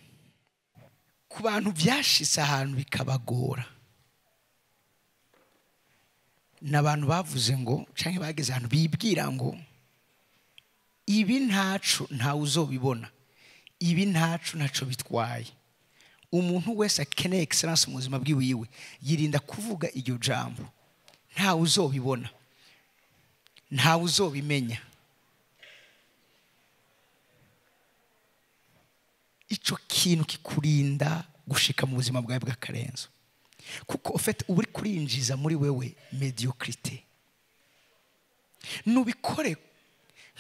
ku bantu byashitse ahantu bikabagora, n'abantu bavuze ngo canke bageze ahantu bibwira ngo ibi ntacu ntawe uzobibona, ibi ntacu ntaco bitwaye. Umuntu wese akeneye excellence mu buzima bwiwiwe yirinda kuvuga iryo jambo, ntawe uzobibona, ntawe uzobimenya. Ico kintu kikurinda gushika mu buzima bwawe bw'akarenzo, kuko ufite uri kurinjiza muri wewe mediocrité. Nubikore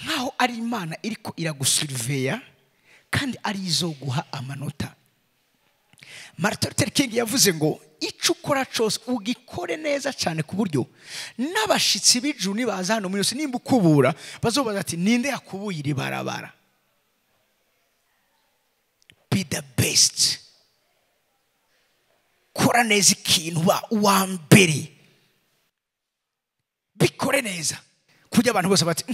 nkaho ari Imana iriko iragusurveya kandi ari izoguha amanota. Martin Luther King yavuze ngo icyo ukora cyose ugikore neza cyane ku buryo n'abashitsi b'ijuru nibaza hano muri yose nimba ukubura bazobaza ati ninde yakubuye iri barabara. Be the best. Kora neza ikintu, ba uwa mbere, bikore neza kuburyo abantu bose bati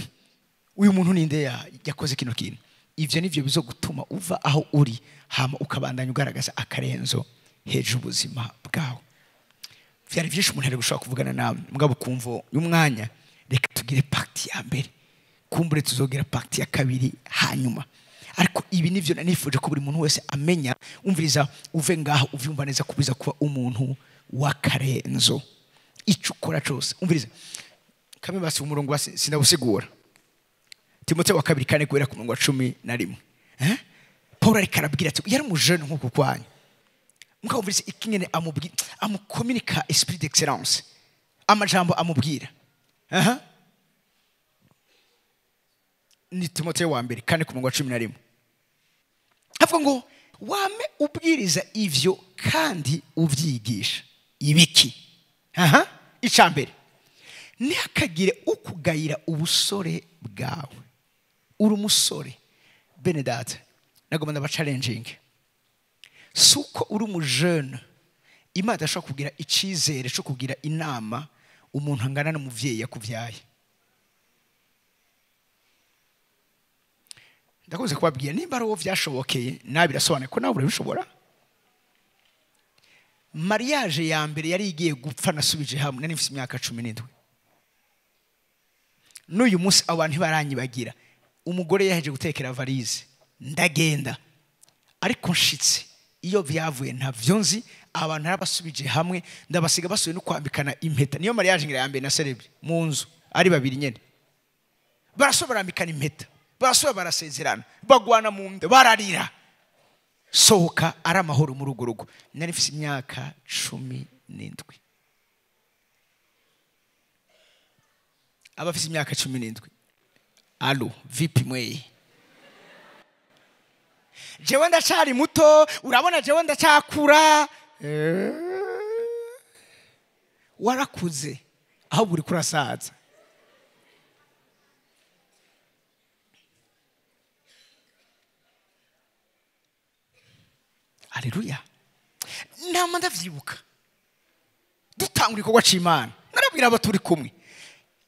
uyu muntu ninde yakoze kino kintu. Ivyo nivyo bizogutuma uva aho uri hama ukabandanya ugaragaza akarenzo hejuru ubuzima bwawe. Vyari vyinshi umuntu ari gushaka kuvugana nawe mugabo kumvo y'umwanya, reka tugire partie ya mbere, kumbure tuzogira partie ya kabiri hanyuma. Ariko ibi nivyo nanifuje ko buri muntu wese amenya. Umviriza uve ngaho uvyumva neza kubiza kuba umuntu w'akarenzo icyo ukora cyose. Umviriza kamwe basi umurongo sinabusigura. Timotheo wa kabiri 4 guhera ku murongo wa 11. Paul ariko arabwira ati yari umujene nkuko kwanyu. Mukabumviriza ikingene amubwira, amukominika esprit d'excellence. Amajambo amubwira. Ni Timotheo wa mbere 4 ku murongo wa 11. Avuga ngo wame ubwiriza ivyo kandi uvyigisha. Ibiki? Icambere. Ntihakagire ukugayira ubusore bwawe. Uri umusore bene data, nagomba ndaba challenging. Suko uri umujene, Imana idashobora kugira icizere cyo kugira inama umuntu angana n'umuvyeyi yakuvyaye. Ndakunze kubabwira nimba ari uwo vyashobokeye nabi birasobanuye ko nawe urabishobora. Mariage ya mbere yari igiye gupfa nasubije hamwe nari mfise imyaka 17. N'uyu munsi abantu ntibaranyibagira. Umugore yaheje gutekera valise ndagenda, ariko nshitse iyo vyavuye ntavyo nzi. Abantu narabasubije hamwe ndabasiga basuye no kwambikana impeta. Niyo mariage ngira ya mbere na celebre mu nzu ari babiri nyene, barasubira barambikana impeta, barasubira barasezerana, bagwana mu nda, bararira, sohoka ari amahoro mu rugo rugo. Nari mfise imyaka 17. Abafise imyaka 17 alo vipi mwe? Jewe ndacari muto, urabona jewe ndacakura. Warakuze aho buri kurasaza. Haleluya. Nama ndavyibuka dutangura igikorwa c'Imana, narabwira abo turi kumwe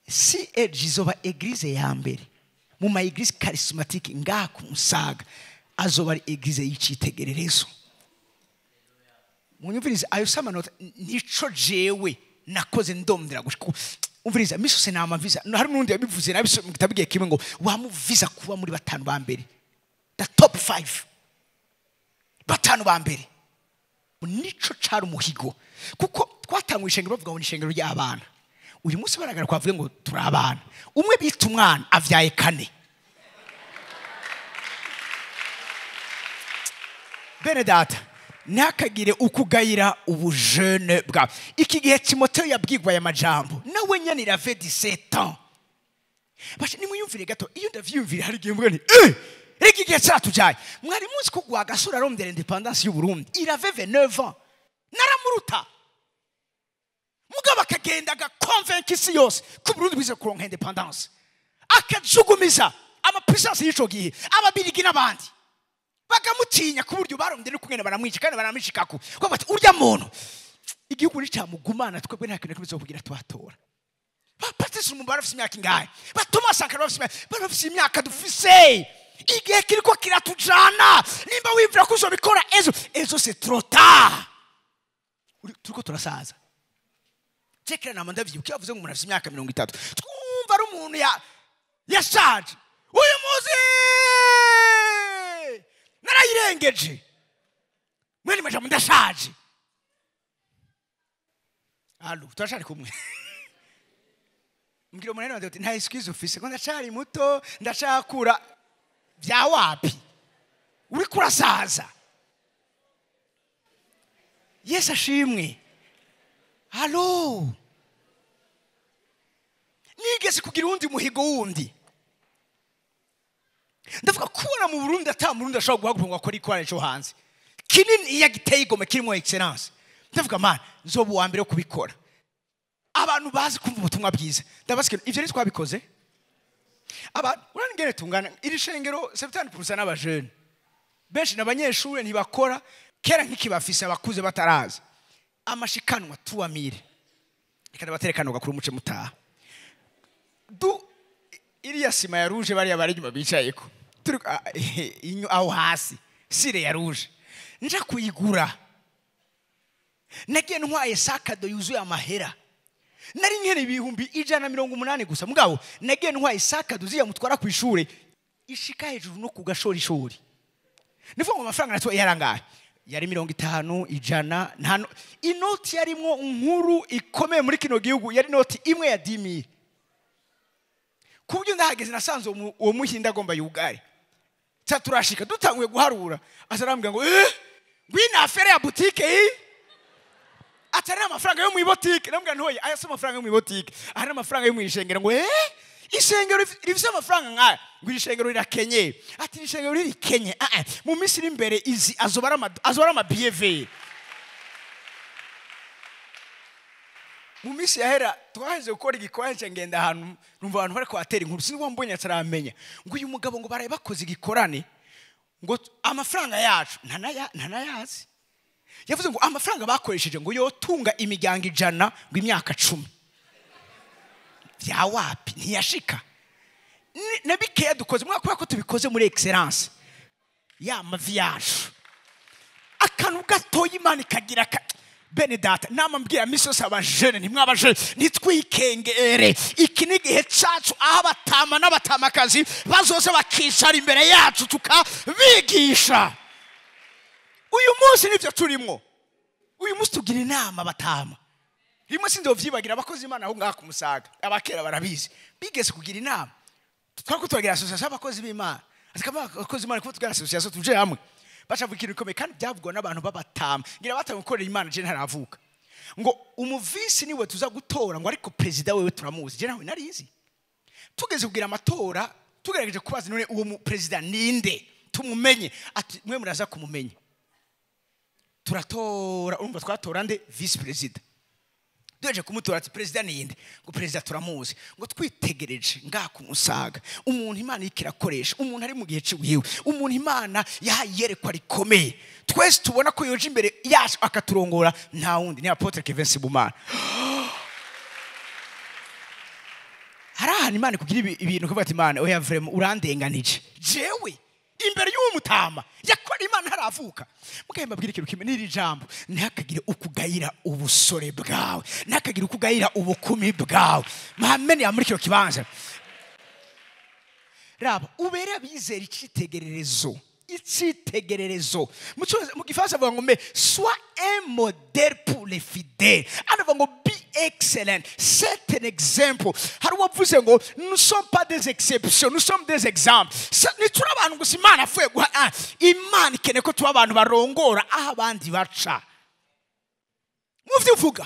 CLG izoba eglise ya mbere mu ma eglise charismatique ngaha ku Musaga, azoba ari eglise y'icitegererezo. Munyumvirize ayo samanota nico jewe nakoze ndomdera gushika. Umviriza misose nama visa, hari nundi yabivuze nabisomye mu gitabo kimwe ngo wamuviza kuba muri batanu ba mbere, the top 5, batanu ba mbere. Nico cari umuhigo, kuko twatanguye ishengero bavuga ngo ni ishengero ry'abana. Uyu munsi baragara kwavuga ngo turi abana. Umwe bita umwana avyaye 4. Bene data, ntihakagire ukugayira ubujene bwawe. Iki gihe Timotheo yabwirwa aya majambo, nawe nyene il avait 17 ans. Basha nimuyumvire gato, iyo ndavyumvire hari igihe mvuga nti iki gihe cyatujaye. Mwari muzi ko Rwagasore arondera independance y'u Burundi, il avait 29 ans. Naramuruta. Mugabo akagenda agaconvinca isi yose ko Burundi bwize kuronka independance. Akajugumiza ama puissance y'ico gihe, ababirigi n'abandi bakamutinya ku buryo barondera kugenda baramwica kandi baramwishikako. Ko bati urya muntu igihugu nticamugumana twebwe nta kintu kimwe kugira twatora. Ba Patrice Lumumba barafise imyaka ingahe? Ba Thomas Sankara barafise imyaka dufise. Igihe kiriko kiratujana. Nimba wimvira ko uzobikora ejo, ejo c'est trop tard. Turiko turasaza. Cekera nama ndavyibuka yavuze ngo umuntu afise imyaka 30. Twumva ari umuntu yashaje. Uyu muzi narayirengeje. Mwene majambo ndashaje. Allo, turashari kumwe. Mbwira umuntu wanje ati nta excuse ufise ko ndacari muto, ndacakura. Vya wapi? Uri kurasaza. Yesu ashimwe. Allo. Nigeze kugira undi muhigo wundi. Ndavuga kubona mu Burundi ata Murundi ashobora guhaguruka ngo akore ikorane cyo hanze. Kinini iya giteye igomwe kirimo excellence. Ndavuga man nzoba uwa mbere kubikora. Abantu bazi kumva ubutumwa bwiza. Ndabasike ivyo ni twabikoze. Abantu urangene tungana iri shengero 70% n'abajene. Benshi n'abanyeshure ntibakora kera nk'ikibafise abakuze bataraza. Amashikanwa tuwamire. Reka ndabaterekana gakuru muce mutaha. Du iriya sima ya rouge bari abari nyuma bicayeko. Turi aho hasi sire ya rouge. Nja kuyigura. Nagiye ntwaye sakado yuzuye amahera. Nari nkene 180,000 gusa mugabo nagiye ntwaye sakado ziya mutwara ku ishure ishika hejuru no kugashora ishuri. Nivuga ngo amafaranga natwe yarangaye. Yari 50 100 nta inoti yarimwo nkuru ikomeye muri kino gihugu yari noti imwe ya 10000. Kubyo ndahageze nasanze uwo muhinda agomba yugare. Turashika dutanguye guharura azarambwira ngo ngwina affaire ya boutique iyi atari amafaranga yo mu boutique. Ndambwira ntoye aya si amafaranga yo mu boutique, ari amafaranga yo mu ishengero. Ngo ishengero rifise amafaranga nkaya? Ngo ishengero rirakenye. Ati ishengero ririkenye mu minsi iri imbere izi azobara ama BV. Mu minsi yahera twaheze gukora igikorane ngenda ahantu numva abantu bariko batera inkuru sinzi mbonye ataramenya ngo uyu mugabo ngo baraye bakoze igikorane ngo amafaranga yacu ntanayazi. Yavuze ngo amafaranga bakoresheje ngo yotunga imiryango 100 ngo imyaka 10. Vya wapi ntiyashika. Na bikeya dukoze mwakora ko tubikoze muri excellence ya mavi yacu. Akantu gatoya Imana ikagira bene data nama mbwira misosi abajene ntimwabajene nitwikengere. Iki ni igihe cacu aho abatama n'abatamakazi bazoze bakicara imbere yacu tukabigisha. Uyu munsi nivyo turimwo. Uyu munsi tugira inama abatama. Rimwe sindovyibagira abakozi Imana aho ngaha kumusaga abakera barabizi bigeze kugira inama. Twako tugira association abakozi b'Imana. Atikama abakozi Imana kuko tugira association tuje hamwe. Bacavuga ikintu gikomeye kandi byavugwa n'abantu babatama. Ngira batanga gukorera Imana je ntaravuka. Ngo umuvisi niwe tuza gutora ngo ariko president wewe turamuzi. Je nawe narizi. Tugeze kugira amatora tugerageje kubaza none uwo president ninde tumumenye. Ati mwe muraza kumumenya. Turatora urumva twatora nde vice president. Duheje kumutora ati president ninde? Ngo president turamuzi. Ngo twitegereje ngaka umusaga. Umuntu Imana ikirakoresha, umuntu ari mu gihe ciwiwe, umuntu Imana yahayerekwa rikomeye. Twese tubona ko yoje imbere yacu akaturongora nta wundi ni Apotre Kevin Sibumana. Harahana Imana kugira ibintu kuvuga ati Imana oya vraiment urandenganije. Jewe imbere y'uwo mutama yakora Imana haravuka. Mugaye mbabwira ikintu kimwe n'iri jambo, ntihakagire ukugayira ubusore bwawe, ntihakagire ukugayira ubukumi bwawe. Muhamene ya muri kino kibanza. Raba ubere abizera icitegererezo. Icitegererezo. Mu gifaransa bavuga ngo mais sois un modèle pour les fidèles. Aravuga ngo be excellent. C'est un exemple. Hari uwavuze ngo nous sommes pas des exceptions, nous sommes des exemples. Nituri abantu gusa Imana afuye guha. Imana ikeneye ko tuba abantu barongora aho abandi baca. Mu vyo uvuga,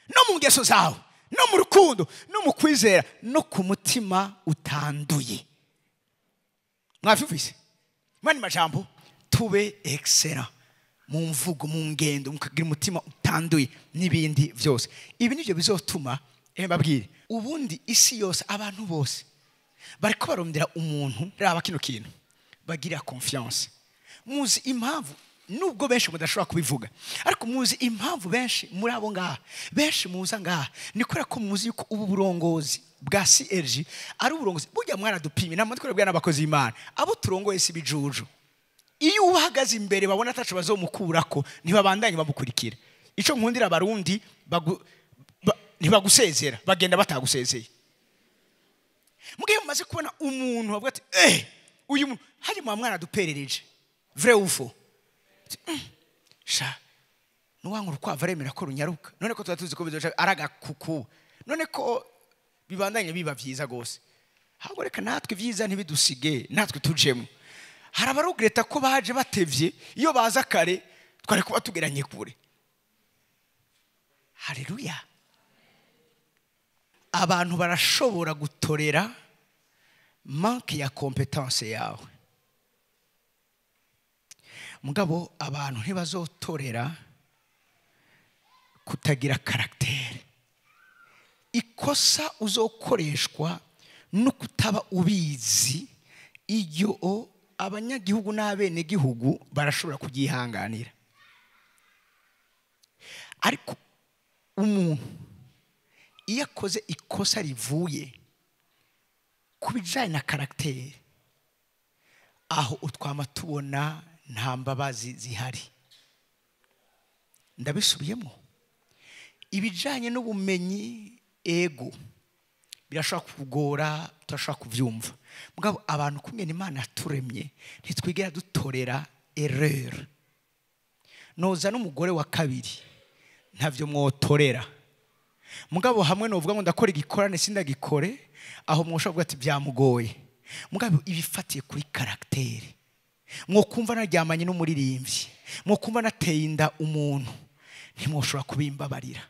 no mu ngeso zawe, no mu rukundo, no mu kwizera, no ku mutima utanduye. Mwavyumvise? Mani majambo tube excellent mu mvugo, mu ngendo, mukagira umutima utanduye n'ibindi vyose. Ibi nivyo bizotuma mbabwire ubundi isi yose abantu bose bariko barondera umuntu raba kino kintu bagira confiance. Muzi impamvu nubwo benshi mudashobora kubivuga, ariko muzi impamvu benshi muri abo ngaha, benshi muza ngaha ni kubera ko muzi yuko ubu burongozi bwa CRG ari uburongozi burya mwaradupimye namwe twebwe n'abakozi b'Imana abo turongoye si bijuju. Iyo uhagaze imbere babona ataco bazomukurako ntibabandanye bamukurikira. Ico nkundira abarundi ntibagusezera bagenda batagusezeye. Mugihe mumaze kubona umuntu bavuga ati uyu muntu hari mwa mwana duperereje vrai ou faux? Sha nuwangu urukwavu aremera ko runyaruka none ko tuba tuzi ko bizoca aragakuku none ko bibandanye biba vyiza gose. Ahubwo reka natwe vyiza ntibidusige natwe tujemo. Hari abarugreta ko baje batevye, iyo baza kare twari kuba tugeranye kure. Haleluya. Abantu barashobora gutorera manque ya compétence yawe. Mugabo abantu ntibazotorera kutagira caractère. Ikosa uzokoreshwa no kutaba ubizi iyo abanyagihugu n'abene gihugu barashobora kubyihanganira. Ariko umuntu iyo akoze ikosa rivuye kubijanye na caractère, aho utwama tubona nta mbabazi zihari. Ndabisubiyemo, ibijanye n'ubumenyi ego birashobora kugora, turashobora kuvyumva. Mugabo abantu kumwe n'Imana yaturemye ntitwigera dutorera erreur. Noza n'umugore wa kabiri ntavyo mwotorera. Mugabo hamwe novuga ngo ndakora igikorane sindagikore, aho mwoshobora kuvuga ati byamugoye. Mugabo ibifatiye kuri caractère. Mwokumva naryamanye n'umuririmbyi, mwokumva nateye inda umuntu, ntimwoshobora kubimbabarira.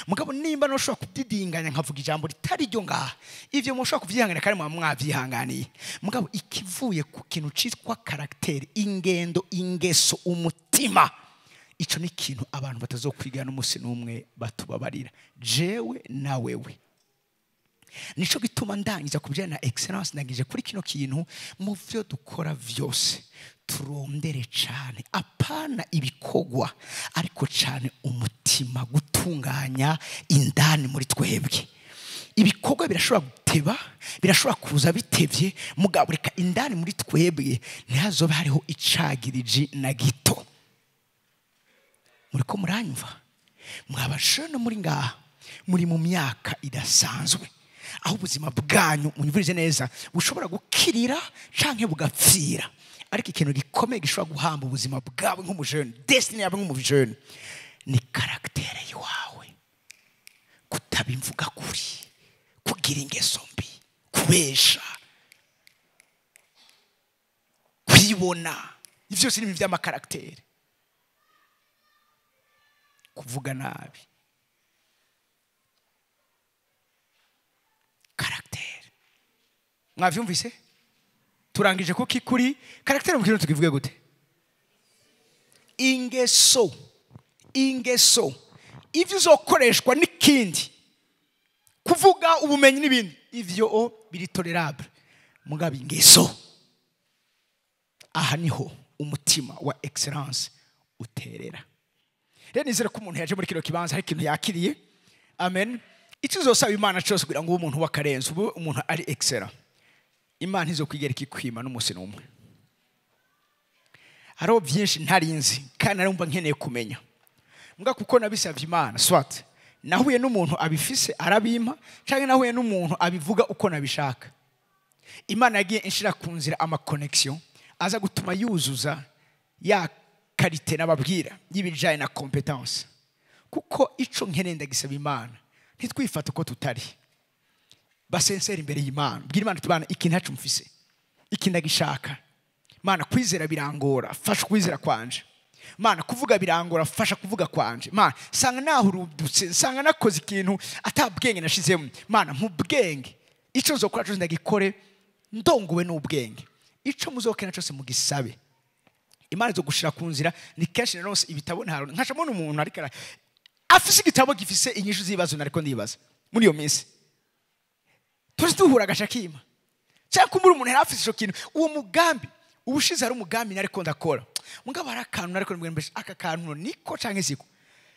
Mugabo nimba noshobora kudidinganya nkavuga ijambo ritari ryo ngaha, ivyo mwoshobora kuvyihangana kandi mwa mwavyihanganiye. Mugabo ikivuye ku kintu citwa caractère, ingendo, ingeso, umutima, ico ni ikintu abantu batazokwigana n'umunsi n'umwe batubabarira, jewe na wewe. Nico gituma ndangiza kubijyana na excellence, ndangije kuri kino kintu: mu vyo dukora vyose turondere cane apana ibikogwa, ariko cane umutima, gutunganya indani muri twebwe. Ibikorwa birashobora guteba, birashobora kuza bitevye, mugabo reka indani muri twebwe ntihazobe hariho icagiriji na gito. Muriko muranyumva? Mwabashene muri ngaha muri mu myaka idasanzwe, aho ubuzima bwanyu, munyumvirize neza, bushobora gukirira canke bugapfira. Ariko ikintu gikomeye gishobora guhamba ubuzima bwawe nk'umujene, destiny yawe nk'umujene, ni caractère yawe. Kutabimvuga kuri, kugira ingeso mbi, kubesha, kwibona, ivyo byose ni ibintu vy'amacaractère. Kuvuga nabi, caractère. Mwavyumvise? Turangije kuki kuri caractère? Mu kintu tukivuge gute? Ingeso, ingeso. Ivyo uzokoreshwa n'ikindi, kuvuga, ubumenyi n'ibindi, ivyo o biri tolérable. Mugabo ingeso, aha niho umutima wa excellence uterera. Rero nizere ko umuntu yaje muri kino kibanza hari ikintu yakiriye. Amen. Icyo uzosaba Imana cyose kugira ngo ube umuntu w'akarenzo, ube umuntu ari excellent, Imana ntizokwigera ikikwima n'umunsi n'umwe. Hariho byinshi ntarinzi kandi narumva nkeneye kumenya. Mbwa kuko nabisabye Imana, soit nahuye n'umuntu abifise arabimpa, canke nahuye n'umuntu abivuga uko nabishaka. Imana yagiye inshira ku nzira ama connection aza gutuma yuzuza ya qualité nababwira y'ibijanye na compétence. Kuko ico nkeneye ndagisaba Imana. Ntitwifate uko tutari, basensera imbere y'Imana, bwira Imana tubana iki ntacu mfise, iki ndagishaka. Mana, kwizera birangora, fasha kwizera kwanje. Mana, kuvuga birangora, fasha kuvuga kwanje. Mana, sanga nahurudutse, sanga nakoze ikintu atabwenge nashizemo, Mana mu bwenge. Ico nzokora cyose ndagikore ndongowe n'ubwenge. Ico muzokena cyose mugisabe, Imana izogushira ku nzira. Ni kenshi naronse ibitabo ntaro, nkacamo n'umuntu ariko afise igitabo gifise inyishu z'ibibazo nariko ndibaza muri iyo minsi. Tuzi duhura agashakima cyangwa kumbura umuntu yari afise ico kintu, uwo mugambi. Ubushize hari umugambi nariko ndakora, mugabo hari akantu nariko ndabwira mbese aka kantu niko canke siko.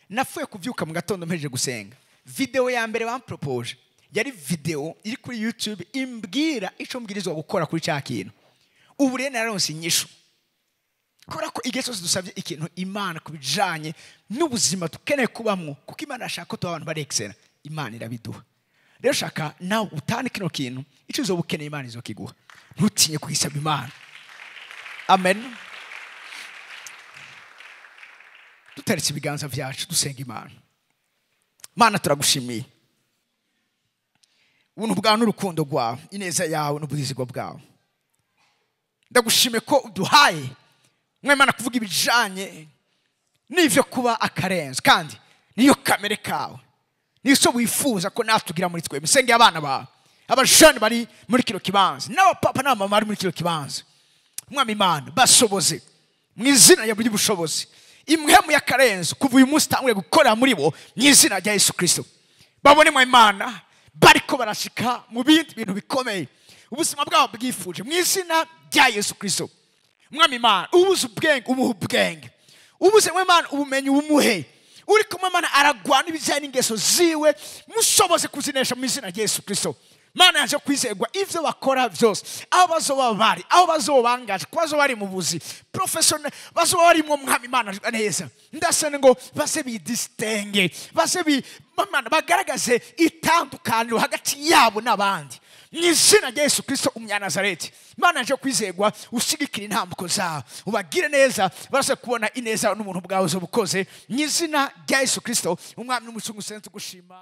Napfuye kuvyuka mu gatondo mpejeje gusenga, video ya mbere bampropoje yari video iri kuri YouTube imbwira ico mbwirizwa gukora kuri ca kintu. Ubu rero nararonse inyishu, kubera ko igihe cyose dusabye ikintu Imana kubijanye n'ubuzima dukeneye kubamwo, kuko Imana ashaka ko tuba abantu bari excellent, Imana irabiduha. Rero shaka nawe utane kino kintu, ico uzoba ukeneye Imana izokiguha. Ntutinye kugisaba Imana. Amen. Duteretse ibiganza vyacu dusenga Imana. Mana, turagushimiye ubuntu bwawe n'urukundo rwawe, ineza yawe n'ubwizigwa bwawe. Ndagushimiye ko uduhaye mwemana kuvuga ibijanye n'ivyo kuba akarenzo, kandi niyo kamere kawe, niyo so wifuza ko natugira muri twebwe. Senge abana bawe, abajene bari muri kino kibanza, n'abapapa n'abamama bari muri kino kibanza, Mwami Imana, basoboze. Mu izina rya ry'ubushobozi, imwemu y'akarenzo kuva uyu munsi itangure gukorera muri bo mu izina rya Yesu Kristo. Babone mu Imana bariko barashika mu bindi bintu bikomeye ubuzima bwabo bwifuje mu izina rya Yesu Kristo. Mwami Imana, ubuze ubwenge umuhe ubwenge, ubuze mu Imana ubumenyi ubumuhe. Uri kumwe Imana aragwana ibijyanye n'ingeso ziwe, mushoboze kuzinesha mu izina rya Yesu Kristo. Mana yaje kwizerwa ivyo bakora byose, aho bazoba bari, aho bazobangaje, ko bazoba bari mu buzi professionnel, bazoba bari mu Mwami Imana neza. Ndasene ngo base bidistingue, base bi Imana bagaragaze itandukaniro hagati yabo n'abandi mu izina rya Yesu Kristo umunyanazareti. Mana yaje kwizerwa, ushigikira intambuko zabo, ubagire neza, barase kubona ineza n'umuntu bwawe uzobukoze mu izina rya Yesu Kristo umwami n'umucunguzi. Tugushima.